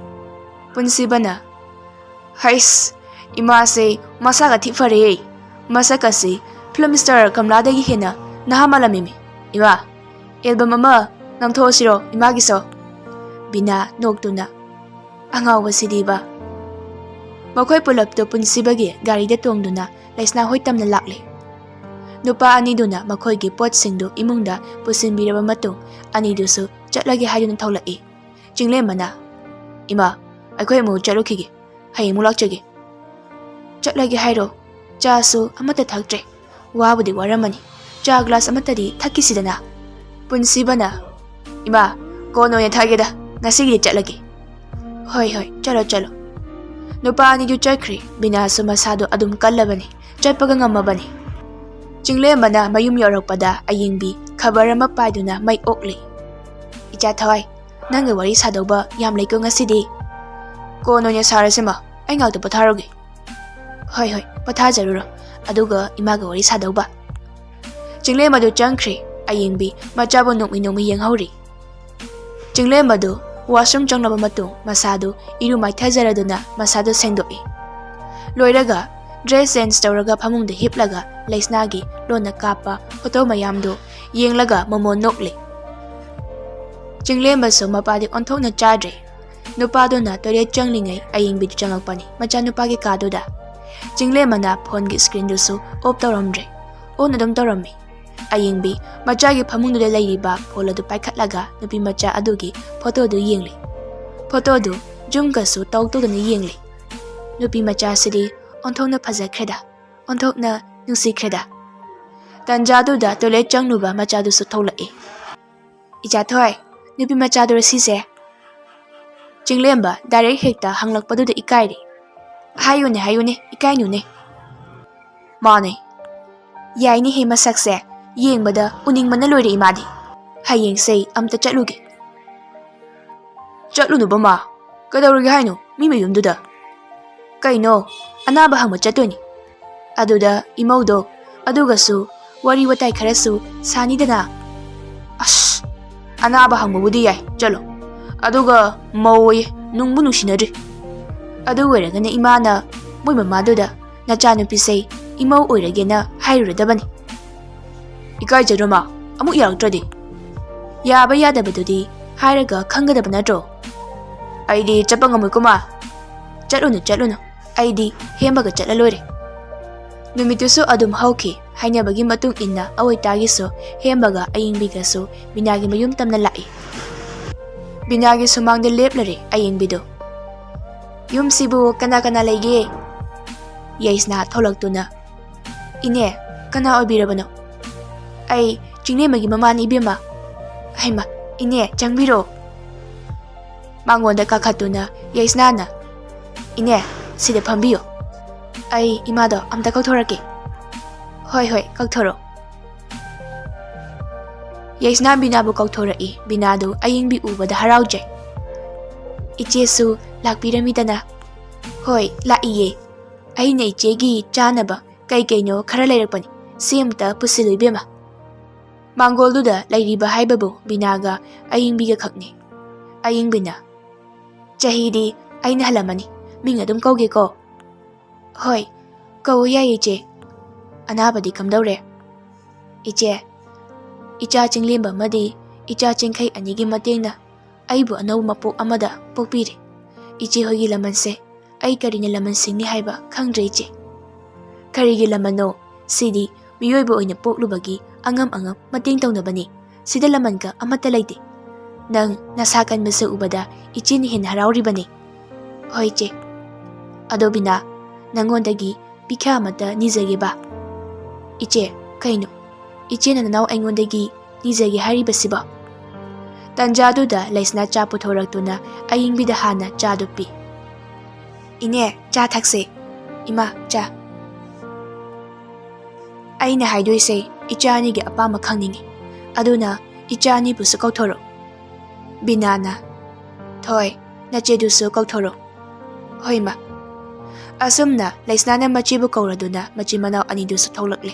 ꯄꯨꯟꯁꯤꯕꯅ, "ꯍꯩꯁ, ꯏꯃꯥꯁꯦ ꯃꯁꯥꯒ ꯊꯤ ꯐꯔꯦꯍꯦ꯫ ꯃꯁꯛ ꯑꯁꯤ film star ꯀꯃꯂꯥꯗꯒꯤ ꯍꯦꯟꯅ ꯅꯍꯥ ꯃꯥꯜꯂꯝꯃꯤꯃꯤ꯫ ꯏꯃꯥ, album ꯑꯃ ꯅꯝꯊꯣꯛꯑꯁꯤꯔꯣ ꯏꯃꯥꯒꯤꯁꯨ?" ꯕꯤꯅꯥ ꯅꯣꯛꯇꯨꯅ, "ꯑꯉꯥꯎꯕꯁꯤꯗꯤꯕ"꯫ ꯃꯈꯣꯏ ꯄꯨꯂꯞꯇꯨ ꯄꯨꯟꯁꯤꯕꯒꯤ ꯒꯥꯔꯤꯗ ꯇꯣꯡꯗꯨꯅ ꯂꯩꯁꯅꯥ ꯍꯣꯏ ꯇꯝꯅ ꯂꯥꯛꯂꯦ꯫ ꯅꯨꯄꯥ ꯑꯅꯤꯗꯨꯅ ꯃꯈꯣꯏꯒꯤ ꯄꯣꯠꯁꯤꯡꯗꯨ ꯏꯃꯨꯡꯗ ꯄꯨꯁꯤꯟꯕꯤꯔꯕ ꯃꯇꯨꯡ, ꯑꯅꯤꯗꯨꯁꯨ ꯆꯠꯂꯒꯦ ꯍꯥꯏꯗꯨꯅ ꯊꯣꯛꯂꯛꯏ꯫ ꯆꯤꯡꯂꯦꯝꯕꯅ, "ꯏꯃꯥ, ꯑꯩꯈꯣꯏ ꯑꯃꯨꯛ ꯆꯠꯂꯨꯈꯤꯒꯦ꯫ ꯍꯌꯦꯡ ꯑꯃꯨꯛ ꯂꯥꯛꯆꯒꯦ꯫ ꯆꯠꯂꯒꯦ ꯍꯥꯏꯔꯣ? ꯆꯥꯁꯨ ꯑꯃꯠꯇ ꯊꯛꯇ꯭ꯔꯦ꯫ ꯋꯥꯕꯨꯗꯤ ꯋꯥꯔꯝꯃꯅꯤ꯫ ꯆꯥ ꯒ꯭ꯂꯥꯁ ꯑꯃꯠꯇꯗꯤ ꯊꯛꯈꯤꯁꯤꯗꯅ꯫ ꯄꯨꯟꯁꯤꯕꯅ, "ꯏꯃꯥ, ꯀꯣꯟꯅ ꯑꯣꯏꯅ ꯊꯛꯑꯒꯦꯗ, ꯉꯁꯤꯒꯤꯗꯤ ꯆꯠꯂꯒꯦ꯫" "ꯍꯣꯏ, ꯍꯣꯏ, ꯆꯠꯂꯣ, ꯆꯠꯂꯣ꯫" ꯅꯨꯄꯥ ꯑꯅꯤꯗꯨ ꯆꯠꯈ꯭ꯔꯦ꯫ ꯕꯤꯅꯥꯁꯨ ꯃꯁꯥꯗꯣ ꯑꯗꯨꯝ ꯀꯜꯂꯕꯅꯤ, ꯆꯠꯄꯒ ꯉꯝꯃꯕꯅꯤ꯫ ꯆꯤꯡꯂꯦꯝꯕꯅ ꯃꯌꯨꯝ ꯌꯧꯔꯛꯄꯗ ꯑꯌꯤꯡꯕꯤ ꯈꯕꯔ ꯑꯃ ꯄꯥꯏꯗꯨꯅ ꯃꯩ ꯑꯣꯛꯂꯤ꯫ "ꯏꯆꯥ ꯊꯋꯥꯏ, ꯅꯪꯒ ꯋꯥꯔꯤ ꯁꯥꯗꯧꯕ ꯌꯥꯝ ꯂꯩꯀꯣ ꯉꯁꯤꯗꯤ꯫" "ꯀꯣꯟꯅ ꯑꯣꯏꯅ ꯁꯥꯔꯁꯤꯃ, ꯑꯩ ꯉꯥꯛꯇ ꯄꯣꯊꯥꯔꯨꯒꯦ꯫" "ꯍꯣꯏ, ꯍꯣꯏ, ꯄꯣꯊꯥꯖꯔꯨꯔꯣ꯫ ꯑꯗꯨꯒ ꯏꯃꯥꯒ ꯋꯥꯔꯤ ꯁꯥꯗꯧꯕ꯫" ꯆꯤꯡꯂꯦꯝꯕꯗꯨ ꯆꯪꯈ꯭ꯔꯦ꯫ ꯑꯌꯤꯡꯕꯤ ꯃꯆꯥꯕꯨ ꯅꯣꯛꯃꯤ ꯅꯣꯛꯃꯤ ꯌꯦꯡꯍꯧꯔꯤ꯫ ꯆꯤꯡꯂꯦꯝꯕꯗꯨ ꯋꯥꯁꯔꯨꯝ ꯆꯪꯂꯕ ꯃꯇꯨꯡ ꯃꯁꯥꯗꯨ ꯏꯔꯨ ꯃꯥꯏꯊꯖꯔꯗꯨꯅ ꯃꯁꯥꯗꯨ ꯁꯦꯡꯗꯣꯛꯏ꯫ ꯂꯣꯏꯔꯒ ꯗ꯭ꯔꯦꯁ ꯆꯦꯟꯖ ꯇꯧꯔꯒ ꯐꯃꯨꯡꯗ ꯍꯤꯞꯂꯒ ꯂꯩꯁꯅꯥꯒꯤ ꯂꯣꯟꯅ ꯀꯥꯞꯄ ꯐꯣꯇꯣ ꯃꯌꯥꯝꯗꯨ ꯌꯦꯡꯂꯒ ꯃꯣꯃꯣꯟ ꯅꯣꯛꯂꯤ꯫ ꯆꯤꯡꯂꯦꯝꯕꯁꯨ ꯃꯄꯥꯗꯤ ꯑꯣꯟꯊꯣꯛꯅ ꯆꯥꯗ꯭ꯔꯦ꯫ ꯅꯨꯄꯥꯗꯨꯅ ꯇꯣꯏꯂꯦꯠ ꯆꯪꯂꯤꯉꯩ ꯑꯌꯤꯡꯕꯤꯗꯨ ꯆꯪꯂꯛꯄꯅꯤ ꯃꯆꯥꯅꯨꯄꯥꯒꯤ ꯀꯥꯗꯨꯗ꯫ ꯆꯤꯡꯂꯦꯝꯕꯅ ꯐꯣꯟꯒꯤ ꯁ꯭ꯀ꯭ꯔꯤꯟꯗꯨꯁꯨ ꯑꯣꯐ ꯇꯧꯔꯝꯗ꯭ꯔꯦ꯫ ꯑꯣꯟ ꯑꯗꯨꯝ ꯇꯧꯔꯝꯃꯤ꯫ ꯑꯌꯤꯡꯕꯤ ꯃꯆꯥꯒꯤ ꯐꯃꯨꯡꯗꯨꯗ ꯂꯩꯔꯤꯕ ꯐꯣꯟ ꯑꯗꯨ ꯄꯥꯏꯈꯠꯂꯒ ꯅꯨꯄꯤ ꯃꯆꯥ ꯑꯗꯨꯒꯤ ꯐꯣꯇꯣꯗꯨ ꯌꯦꯡꯂꯤ꯫ ꯐꯣꯇꯣꯗꯨ ꯖꯨꯝꯒꯁꯨ ꯇꯧ ꯇꯧꯗꯨꯅ ꯌꯦꯡꯂꯤ꯫ ꯅꯨꯄꯤ ꯃꯆꯥꯁꯤꯗꯤ ꯑꯣꯟꯊꯣꯛꯅ ꯐꯖꯈ꯭ꯔꯦꯗ, ꯑꯣꯟꯊꯣꯛꯅ ꯅꯨꯡꯁꯤꯈ꯭ꯔꯦꯗ꯫ ꯇꯟꯖꯥꯗꯨꯗ ꯇꯣꯏꯂꯦꯠ ꯆꯪꯂꯨꯕ ꯃꯆꯥꯗꯨꯁꯨ ꯊꯣꯛꯂꯛꯏ꯫ "ꯏꯆꯥ ꯊꯣꯏ, ꯅꯨꯄꯤ ꯃꯆꯥꯗꯨꯔ ꯁꯤꯁꯦ?" ꯆꯤꯡꯂꯦꯝꯕ ꯗꯥꯏꯔꯦꯛ ꯍꯦꯛꯇ ꯍꯪꯂꯛꯄꯗꯨꯗ ꯏꯀꯥꯏꯔꯦ꯫ "ꯍꯥꯏꯌꯨꯅꯦ, ꯍꯥꯏꯌꯨꯅꯦ, ꯏꯀꯥꯏꯅꯨꯅꯦ꯫" "ꯃꯥꯅꯦ꯫ ꯌꯥꯏꯅꯦꯍꯦ ꯃꯁꯛꯁꯦ, ꯌꯦꯡꯕꯗ ꯎꯅꯤꯡꯕꯅ ꯂꯣꯏꯔꯦ ꯏꯃꯥꯗꯤ꯫ ꯍꯌꯦꯡꯁꯦ ꯑꯝꯇ ꯆꯠꯂꯨꯒꯦ꯫" "ꯆꯠꯂꯨꯅꯨꯕ ꯃꯥ, ꯀꯩꯗꯧꯔꯒꯦ ꯍꯥꯏꯅꯣ ꯃꯤ ꯃꯌꯨꯝꯗꯨꯗ?" "ꯀꯩꯅꯣ, ꯑꯅꯥꯕ ꯍꯪꯕ ꯆꯠꯇꯣꯏꯅꯤ꯫ ꯑꯗꯨꯗ ꯏꯃꯧꯗꯣ, ꯑꯗꯨꯒꯁꯨ ꯋꯥꯔꯤ ꯋꯥꯇꯥꯏ ꯈꯔꯁꯨ ꯁꯥꯅꯤꯗꯅ꯫" "ꯑꯁ, ꯑꯅꯥꯕ ꯍꯪꯕꯕꯨꯗꯤ ꯌꯥꯏ, ꯆꯠꯂꯣ꯫ ꯑꯗꯨꯒ ꯃꯧ ꯑꯣꯏꯌꯦ, ꯅꯨꯡꯕꯨ ꯅꯨꯡꯁꯤꯅꯗ꯭ꯔꯤ꯫ ꯑꯗꯨ ꯑꯣꯏꯔꯒꯅ ꯏꯃꯥꯅ ꯃꯣꯏ ꯃꯃꯥꯗꯨꯗ ꯅꯆꯥꯅꯨꯄꯤꯁꯦ ꯏꯃꯧ ꯑꯣꯏꯔꯒꯦꯅ ꯍꯥꯏꯔꯨꯔꯗꯕꯅꯤ꯫" "ꯏꯀꯥꯏꯖꯗ꯭ꯔꯣ ꯃꯥ? ꯑꯃꯨꯛ ꯌꯥꯔꯛꯇ꯭ꯔꯗꯤ?" "ꯌꯥꯕ ꯌꯥꯗꯕꯗꯨꯗꯤ ꯍꯥꯏꯔꯒ ꯈꯪꯒꯗꯕ ꯅꯠꯇ꯭ꯔꯣ?" "ꯑꯩꯗꯤ ꯆꯠꯄ ꯉꯝꯃꯣꯏꯀꯣ ꯃꯥ꯫" "ꯆꯠꯂꯨꯅꯨ, ꯆꯠꯂꯨꯅꯨ, ꯑꯩꯗꯤ ꯍꯦꯝꯕꯒ ꯆꯠꯂ ꯂꯣꯏꯔꯦ꯫" ꯅꯨꯃꯤꯠꯇꯨꯁꯨ ꯑꯗꯨꯝ ꯍꯧꯈꯤ꯫ ꯍꯥꯏꯅꯕꯒꯤ ꯃꯇꯨꯡ ꯏꯟꯅ ꯑꯋꯣꯏꯇꯥꯒꯤꯁꯨ ꯍꯦꯝꯕꯒ ꯑꯌꯤꯡꯕꯤꯒꯁꯨ ꯕꯤꯅꯥꯒꯤ ꯃꯌꯨꯝ ꯇꯝꯅ ꯂꯥꯛꯏ꯫ ꯕꯤꯅꯥꯒꯤ ꯁꯨꯃꯥꯡꯗ ꯂꯦꯞꯂꯔꯦ ꯑꯌꯤꯡꯕꯤꯗꯨ꯫ "ꯌꯨꯝꯁꯤꯕꯨ ꯀꯅꯥ ꯀꯅꯥ ꯂꯩꯒꯦ?" ꯌꯥꯏꯁꯅꯥ ꯊꯣꯛꯂꯛꯇꯨꯅ, "ꯏꯅꯦ, ꯀꯅꯥ ꯑꯣꯏꯕꯤꯔꯕꯅꯣ?" "ꯑꯩ ꯆꯤꯡꯂꯦꯝꯕꯒꯤ ꯃꯃꯥꯅꯤ, ꯏꯕꯦꯝꯃ꯫" "ꯍꯩꯃ, ꯏꯅꯦ, ꯆꯪꯕꯤꯔꯣ꯫" ꯃꯉꯣꯟꯗ ꯀꯥꯈꯠꯇꯨꯅ ꯌꯥꯏꯁꯅꯥꯅ, "ꯏꯅꯦ, ꯁꯤꯗ ꯐꯝꯕꯤꯌꯨ꯫ ꯑꯩ ꯏꯃꯥꯗꯣ ꯑꯝꯇ ꯀꯧꯊꯣꯔꯛꯀꯦ꯫" "ꯍꯣꯏ, ꯍꯣꯏ, ꯀꯧꯊꯣꯔꯛꯑꯣ꯫" ꯌꯥꯏꯁꯅꯥ ꯕꯤꯅꯥꯕꯨ ꯀꯧꯊꯣꯔꯛꯏ꯫ ꯕꯤꯅꯥꯗꯨ ꯑꯌꯤꯡꯕꯤ ꯎꯕꯗ ꯍꯔꯥꯎꯖꯩ꯫ "ꯏꯆꯦꯁꯨ ꯂꯥꯛꯄꯤꯔꯝꯃꯤꯗꯅ?" "ꯍꯣꯏ, ꯂꯥꯛꯏꯌꯦ꯫ ꯑꯩꯅ ꯏꯆꯦꯒꯤ ꯆꯥꯅꯕ ꯀꯩ ꯀꯩꯅꯣ ꯈꯔ ꯂꯩꯔꯛꯄꯅꯤ꯫ ꯁꯤ ꯑꯝꯇ ꯄꯨꯁꯤꯜꯂꯨ, ꯏꯕꯦꯝꯃ꯫" ꯃꯥꯡꯒꯣꯜꯗꯨꯗ ꯂꯩꯔꯤꯕ ꯍꯥꯏꯕꯕꯨ ꯕꯤꯅꯥꯒ ꯑꯌꯤꯡꯕꯤꯒ ꯈꯛꯅꯤ꯫ ꯑꯌꯤꯡꯕꯤꯅ, "ꯆꯍꯤꯗꯤ ꯑꯩꯅ ꯍꯜꯂꯝꯃꯅꯤ꯫ ꯃꯤꯡ ꯑꯗꯨꯝ ꯀꯧꯒꯦꯀꯣ?" "ꯍꯣꯏ, ꯀꯧ ꯌꯥꯏ, ꯏꯆꯦ꯫" "ꯑꯅꯥꯕꯗꯤ ꯀꯝꯗꯧꯔꯦ?" "ꯏꯆꯦ, ꯏꯆꯥ ꯆꯤꯡꯂꯦꯝꯕ ꯑꯃꯗꯤ ꯏꯆꯥ ꯆꯤꯡꯈꯩ ꯑꯅꯤꯒꯤ ꯃꯇꯦꯡꯅ ꯑꯩꯕꯨ ꯑꯅꯧꯕ ꯃꯄꯣꯛ ꯑꯃꯗ ꯄꯣꯛꯄꯤꯔꯦ꯫ ꯏꯆꯦ ꯍꯣꯏꯒꯤ ꯂꯃꯟꯁꯦ ꯑꯩ ꯀꯔꯤꯅ ꯂꯃꯟ ꯁꯤꯡꯅꯤ ꯍꯥꯏꯕ ꯈꯪꯗ꯭ꯔꯦ, ꯏꯆꯦ꯫" "ꯀꯔꯤꯒꯤ ꯂꯃꯟꯅꯣ? ꯁꯤꯗꯤ ꯃꯤꯑꯣꯏꯕ ꯑꯣꯏꯅ ꯄꯣꯛꯂꯨꯕꯒꯤ ꯑꯉꯝ ꯑꯉꯝ ꯃꯇꯦꯡ ꯇꯧꯅꯕꯅꯤ꯫ ꯁꯤꯗ ꯂꯃꯟꯒ ꯑꯃꯠꯇ ꯂꯩꯇꯦ꯫ ꯅꯪ ꯅꯁꯥ ꯀꯟꯕꯁꯦ ꯎꯕꯗ ꯏꯆꯦꯅ ꯍꯦꯟꯅ ꯍꯔꯥꯎꯔꯤꯕꯅꯤ꯫" "ꯍꯣꯏ, ꯏꯆꯦ꯫ ꯑꯗꯣ ꯕꯤꯅꯥ, ꯅꯪꯉꯣꯟꯗꯒꯤ ꯄꯤꯈ꯭ꯌꯥ ꯑꯃꯠꯇ ꯅꯤꯖꯒꯦꯕ꯫" "ꯏꯆꯦ, ꯀꯩꯅꯣ? ꯏꯆꯦꯅ ꯅꯅꯥꯎ ꯑꯩꯉꯣꯟꯗꯒꯤ ꯅꯤꯖꯒꯦ ꯍꯥꯏꯔꯤꯕꯁꯤꯕꯣ?" ꯇꯟꯖꯥꯗꯨꯗ ꯂꯩꯁꯅꯥ ꯆꯥ ꯄꯨꯊꯣꯔꯛꯇꯨꯅ ꯑꯌꯤꯡꯕꯤꯗ ꯍꯥꯟꯅ ꯆꯥꯗꯨ ꯄꯤ꯫ "ꯏꯅꯦ, ꯆꯥ ꯊꯛꯁꯦ꯫ ꯏꯃꯥ, ꯆꯥ꯫" "ꯑꯩꯅ ꯍꯥꯏꯗꯣꯏꯁꯦ ꯏꯆꯥ ꯑꯅꯤꯒꯤ ꯑꯄꯥꯝꯕ ꯈꯪꯅꯤꯡꯉꯤ꯫ ꯑꯗꯨꯅ ꯏꯆꯥ ꯑꯅꯤꯕꯨꯁꯨ ꯀꯧꯊꯣꯔꯛꯎ꯫" ꯕꯤꯅꯥꯅ, "ꯊꯣꯏ, ꯅꯆꯦꯗꯨꯁꯨ ꯀꯧꯊꯣꯔꯛꯎ꯫" "ꯍꯣꯏ, ꯃꯥ꯫" ꯑꯁꯨꯝꯅ ꯂꯩꯁꯅꯥꯅ ꯃꯆꯦꯕꯨ ꯀꯧꯔꯗꯨꯅ ꯃꯆꯤꯟ ꯃꯅꯥꯎ ꯑꯅꯤꯗꯨꯁꯨ ꯊꯣꯛꯂꯛꯂꯦ꯫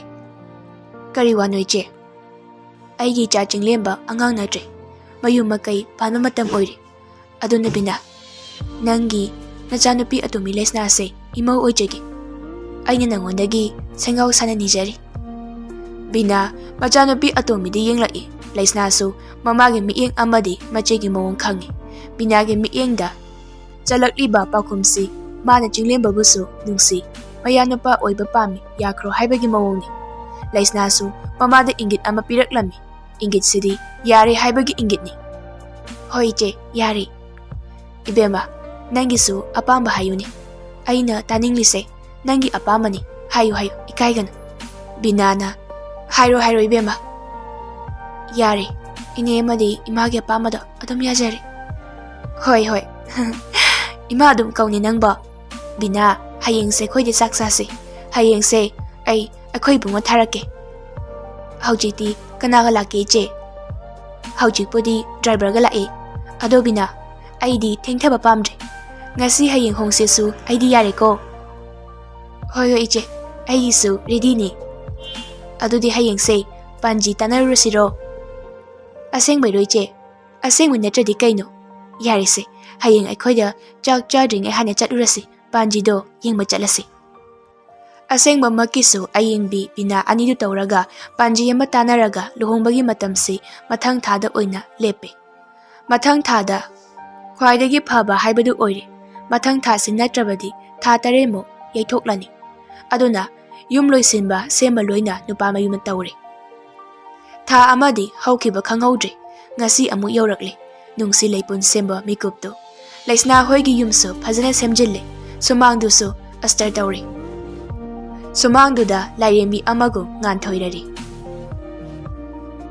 "ꯀꯔꯤ ꯋꯥꯅꯣ, ꯏꯆꯦ?" "ꯑꯩꯒꯤ ꯏꯆꯥ ꯆꯤꯡꯂꯦꯝꯕ ꯑꯉꯥꯡ ꯅꯠꯇ꯭ꯔꯦ꯫ ꯃꯌꯨꯝ ꯃꯀꯩ ꯄꯥꯟꯕ ꯃꯇꯝ ꯑꯣꯏꯔꯦ꯫ ꯑꯗꯨꯅ ꯕꯤꯅꯥ, ꯅꯪꯒꯤ ꯅꯆꯥꯅꯨꯄꯤ ꯑꯇꯣꯝꯕꯤ ꯂꯩꯁꯅꯥꯁꯦ ꯏꯃꯧ ꯑꯣꯏꯖꯒꯦ꯫ ꯑꯩꯅ ꯅꯉꯣꯟꯗꯒꯤ ꯁꯦꯡꯒꯥꯎ ꯁꯥꯅ ꯅꯤꯖꯔꯤ꯫" ꯕꯤꯅꯥ ꯃꯆꯥꯅꯨꯄꯤ ꯑꯇꯣꯝꯕꯤꯗ ꯌꯦꯡꯂꯛꯏ꯫ ꯂꯩꯁꯅꯥꯁꯨ ꯃꯃꯥꯒꯤ ꯃꯤꯠꯌꯦꯡ ꯑꯃꯗꯤ ꯃꯆꯦꯒꯤ ꯃꯑꯣꯡ ꯈꯪꯏ꯫ ꯕꯤꯅꯥꯒꯤ ꯃꯤꯠꯌꯦꯡꯗ ꯆꯜꯂꯛꯂꯤꯕ ꯄꯥꯎꯈꯨꯝꯁꯤ ꯃꯥꯅ ꯆꯤꯡꯂꯦꯝꯕꯕꯨꯁꯨ ꯅꯨꯡꯁꯤ, ꯃꯌꯥꯅꯨꯄꯥ ꯑꯣꯏꯕ ꯄꯥꯝꯃꯤ ꯌꯥꯈ꯭ꯔꯣ ꯍꯥꯏꯕꯒꯤ ꯃꯑꯣꯡꯅꯤ꯫ ꯂꯩꯁꯅꯥꯁꯨ ꯃꯃꯥꯗ ꯏꯪꯒꯤꯠ ꯑꯃ ꯄꯤꯔꯛꯂꯝꯃꯤ꯫ ꯏꯪꯒꯤꯠꯁꯤꯗꯤ ꯌꯥꯔꯦ ꯍꯥꯏꯕꯒꯤ ꯏꯪꯒꯤꯠꯅꯤ꯫ "ꯍꯣꯏ, ꯏꯆꯦ, ꯌꯥꯔꯦ꯫" "ꯏꯕꯦꯝꯃ, ꯅꯪꯒꯤꯁꯨ ꯑꯄꯥꯝꯕ ꯍꯥꯏꯌꯨꯅꯦ꯫ ꯑꯩꯅ ꯇꯥꯅꯤꯡꯂꯤꯁꯦ ꯅꯪꯒꯤ ꯑꯄꯥꯝꯕꯅꯤ꯫ ꯍꯥꯏꯌꯨ, ꯍꯥꯏꯌꯨ, ꯏꯀꯥꯏꯒꯅꯨ꯫" ꯕꯤꯅꯥꯅ, "ꯍꯥꯏꯔꯣ, ꯍꯥꯏꯔꯣ, ꯏꯕꯦꯝꯃ꯫ ꯌꯥꯔꯦ, ꯏꯅꯦ ꯑꯃꯗꯤ ꯏꯃꯥꯒꯤ ꯑꯄꯥꯝꯕꯗꯣ ꯑꯗꯨꯝ ꯌꯥꯖꯔꯦ꯫" "ꯍꯣꯏ, ꯍꯣꯏ꯫" "ꯏꯃꯥ ꯑꯗꯨꯝ ꯀꯧꯅꯤ ꯅꯪꯕꯣ?" "ꯕꯤꯅꯥ, ꯍꯌꯦꯡꯁꯦ ꯑꯩꯈꯣꯏꯗ ꯆꯥꯛ ꯆꯥꯁꯤ꯫ ꯍꯌꯦꯡꯁꯦ ꯑꯩ ꯑꯩꯈꯣꯏ ꯏꯕꯨꯡꯉꯣ ꯊꯥꯔꯛꯀꯦ꯫" "ꯍꯧꯖꯤꯛꯇꯤ ꯀꯅꯥꯒ ꯂꯥꯛꯀꯦ, ꯏꯆꯦ?" "ꯍꯧꯖꯤꯛꯄꯨꯗꯤ ꯗ꯭ꯔꯥꯏꯚꯔꯒ ꯂꯥꯛꯑꯦ꯫ ꯑꯗꯣ ꯕꯤꯅꯥ, ꯑꯩꯗꯤ ꯊꯦꯡꯊꯕ ꯄꯥꯝꯗ꯭ꯔꯦ꯫ ꯉꯁꯤ ꯍꯌꯦꯡ ꯍꯣꯡꯁꯦꯁꯨ ꯑꯩꯗꯤ ꯌꯥꯔꯦꯀꯣ꯫" "ꯍꯣꯏ, ꯍꯣꯏ, ꯏꯆꯦ, ꯑꯩꯒꯤꯁꯨ ꯔꯦꯗꯤꯅꯦ꯫" "ꯑꯗꯨꯗꯤ ꯍꯌꯦꯡꯁꯦ ꯄꯥꯟꯖꯤ ꯇꯥꯟꯅꯔꯨꯔꯁꯤꯔꯣ?" "ꯑꯁꯦꯡꯕꯩꯔꯣ, ꯏꯆꯦ?" "ꯑꯁꯦꯡꯕ ꯅꯠꯇ꯭ꯔꯗꯤ ꯀꯩꯅꯣ? ꯌꯥꯔꯦꯁꯦ, ꯍꯌꯦꯡ ꯑꯩꯈꯣꯏꯗ ꯆꯥꯛ ꯆꯥꯗ꯭ꯔꯤꯉꯩ ꯍꯥꯟꯅ ꯆꯠꯂꯨꯔꯁꯤ, ꯄꯥꯟꯖꯤꯗꯣ ꯌꯦꯡꯕ ꯆꯠꯂꯁꯤ꯫" ꯑꯁꯦꯡꯕꯃꯛꯀꯤꯁꯨ ꯑꯌꯦꯡꯕꯤ ꯕꯤꯅꯥ ꯑꯅꯤꯗꯨ ꯇꯧꯔꯒ ꯄꯥꯟꯖꯤ ꯑꯃ ꯇꯥꯟꯅꯔꯒ ꯂꯨꯍꯣꯡꯕꯒꯤ ꯃꯇꯝꯁꯤ ꯃꯊꯪ ꯊꯥꯗ ꯑꯣꯏꯅ ꯂꯦꯞꯄꯦ꯫ ꯃꯊꯪ ꯊꯥꯗ ꯈ꯭ꯋꯥꯏꯗꯒꯤ ꯐꯕ ꯍꯥꯏꯕꯗꯨ ꯑꯣꯏꯔꯦ꯫ ꯃꯊꯪ ꯊꯥꯁꯤ ꯅꯠꯇ꯭ꯔꯕꯗꯤ ꯊꯥ ꯇꯔꯦꯠꯃꯨꯛ ꯌꯩꯊꯣꯛꯂꯅꯤ꯫ ꯑꯗꯨꯅ ꯌꯨꯝ ꯂꯣꯏꯁꯤꯟꯕ ꯁꯦꯝꯕ ꯂꯣꯏꯅ ꯅꯨꯄꯥ ꯃꯌꯨꯝꯅ ꯇꯧꯔꯦ꯫ ꯊꯥ ꯑꯃꯗꯤ ꯍꯧꯈꯤꯕ ꯈꯪꯍꯧꯗ꯭ꯔꯦ꯫ ꯉꯁꯤ ꯑꯃꯨꯛ ꯌꯧꯔꯛꯂꯦ ꯅꯨꯡꯁꯤ ꯂꯩꯄꯨꯟ ꯁꯦꯝꯕ ꯃꯤꯀꯨꯞꯇꯨ꯫ ꯂꯩꯁꯅꯥ ꯍꯣꯏꯒꯤ ꯌꯨꯝꯁꯨ ꯐꯖꯅ ꯁꯦꯝꯖꯤꯜꯂꯦ꯫ ꯁꯨꯃꯥꯡꯗꯨꯁꯨ ꯑꯁꯇꯔ ꯇꯧꯔꯦ꯫ ꯁꯨꯃꯥꯡꯗꯨꯗ ꯂꯥꯏꯔꯦꯝꯕꯤ ꯑꯃꯒꯨꯝ ꯉꯥꯟꯊꯣꯏꯔꯔꯤ꯫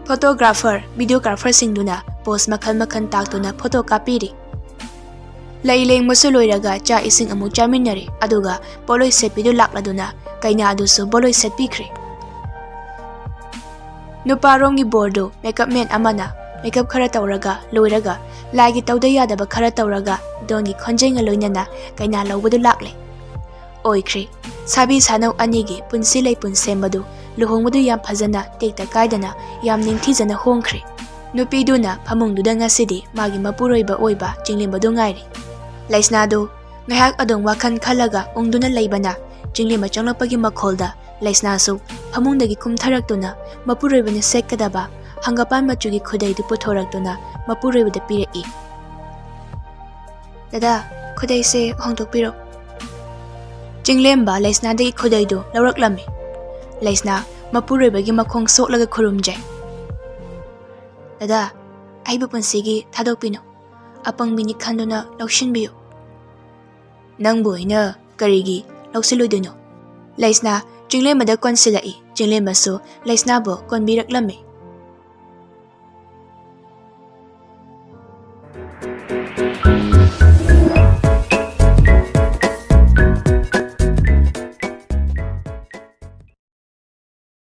ꯐꯣꯇꯣꯒ꯭ꯔꯥꯐꯔ, ꯚꯤꯗꯤꯑꯣꯒ꯭ꯔꯥꯐꯔꯁꯤꯡꯗꯨꯅ ꯄꯣꯁ ꯃꯈꯜ ꯃꯈꯜ ꯇꯥꯛꯇꯨꯅ ꯐꯣꯇꯣ ꯀꯥꯞꯄꯤꯔꯤ꯫ ꯂꯩ ꯂꯦꯡꯕꯁꯨ ꯂꯣꯏꯔꯒ ꯆꯥꯛ ꯏꯁꯤꯡ ꯑꯃꯨꯛ ꯆꯥꯃꯤꯟꯅꯔꯦ, ꯑꯗꯨꯒ ꯄꯣꯠꯂꯣꯏ ꯁꯦꯠꯄꯤꯗꯨ ꯂꯥꯛꯂꯗꯨꯅ ꯀꯩꯅꯥ ꯑꯗꯨꯁꯨ ꯄꯣꯠꯂꯣꯏ ꯁꯦꯠꯄꯤꯈ꯭ꯔꯦ꯫ ꯅꯨꯄꯥꯔꯣꯝꯒꯤ ꯕꯣꯔꯗꯨ ꯃꯦꯀꯞ ꯃꯦꯟ ꯑꯃꯅ ꯃꯦꯀꯞ ꯈꯔ ꯇꯧꯔꯒ ꯂꯣꯏꯔꯒ ꯂꯥꯏꯒꯤ ꯇꯧꯗ ꯌꯥꯗꯕ ꯈꯔ ꯇꯧꯔꯒ ꯗꯣꯟꯒꯤ ꯈꯣꯟꯖꯦꯜꯒ ꯂꯣꯏꯅꯅ ꯀꯩꯅꯥ ꯂꯧꯕꯗꯨ ꯂꯥꯛꯂꯦ꯫ ꯑꯣꯏꯈ꯭ꯔꯦ꯫ ꯁꯥꯕꯤ ꯁꯥꯅꯧ ꯑꯅꯤꯒꯤ ꯄꯨꯟꯁꯤ ꯂꯩꯄꯨꯟ ꯁꯦꯝꯕꯗꯨ, ꯂꯨꯍꯣꯡꯕꯗꯨ ꯌꯥꯝ ꯐꯖꯅ, ꯇꯦꯛꯇ ꯀꯥꯏꯗꯅ, ꯌꯥꯝ ꯅꯤꯡꯊꯤꯖꯅ ꯍꯣꯡꯈ꯭ꯔꯦ꯫ ꯅꯨꯄꯤꯗꯨꯅ ꯐꯃꯨꯡꯗꯨꯗ ꯉꯁꯤꯗꯤ ꯃꯥꯒꯤ ꯃꯄꯨꯔꯣꯏꯕ ꯑꯣꯏꯕ ꯆꯤꯡꯂꯦꯝꯕꯗꯨ ꯉꯥꯏꯔꯤ꯫ ꯂꯩꯁꯅꯥꯗꯨ ꯉꯥꯏꯍꯥꯛ ꯑꯗꯨꯝ ꯋꯥꯈꯜ ꯈꯜꯂꯒ ꯎꯪꯗꯨꯅ ꯂꯩꯕꯅ, ꯆꯤꯡꯂꯦꯝꯕ ꯆꯪꯂꯛꯄꯒꯤ ꯃꯈꯣꯜꯗ ꯂꯩꯁꯅꯥꯁꯨ ꯐꯃꯨꯡꯗꯒꯤ ꯀꯨꯝꯊꯔꯛꯇꯨꯅ ꯃꯄꯨꯔꯣꯏꯕꯅ ꯁꯦꯠꯀꯗꯕ ꯍꯪꯒꯄꯥꯟ ꯃꯆꯨꯒꯤ ꯈꯨꯗꯩꯗꯨ ꯄꯨꯊꯣꯔꯛꯇꯨꯅ ꯃꯄꯨꯔꯣꯏꯕꯗ ꯄꯤꯔꯛꯏ꯫ "ꯗꯗꯥ, ꯈꯨꯗꯩꯁꯦ ꯍꯣꯡꯗꯣꯛꯄꯤꯔꯣ꯫" ꯆꯤꯡꯂꯦꯝꯕ ꯂꯩꯁꯅꯥꯗꯒꯤ ꯈꯨꯗꯩꯗꯨ ꯂꯧꯔꯛꯂꯝꯃꯤ꯫ ꯂꯩꯁꯅꯥ ꯃꯄꯨꯔꯣꯏꯕꯒꯤ ꯃꯈꯣꯡ ꯁꯣꯛꯂꯒ ꯈꯨꯔꯨꯝꯖꯩ꯫ "ꯗꯗꯥ, ꯑꯩꯕꯨ ꯄꯨꯟꯁꯤꯒꯤ ꯊꯥꯗꯣꯛꯄꯤꯅꯨ꯫ ꯑꯄꯪꯕꯤꯅꯤ ꯈꯟꯗꯨꯅ ꯂꯧꯁꯤꯟꯕꯤꯌꯨ꯫ "ꯅꯪꯕꯨ ꯑꯩꯅ ꯀꯔꯤꯒꯤ ꯂꯧꯁꯤꯜꯂꯣꯏꯗꯣꯏꯅꯣ?" ꯂꯩꯁꯅꯥ ꯆꯤꯡꯂꯦꯝꯕꯗ ꯀꯣꯟꯁꯤꯜꯂꯛꯏ꯫ ꯆꯤꯡꯂꯦꯝꯕꯁꯨ ꯂꯩꯁꯅꯥꯕꯨ ꯀꯣꯟꯕꯤꯔꯛꯂꯝꯃꯤ꯫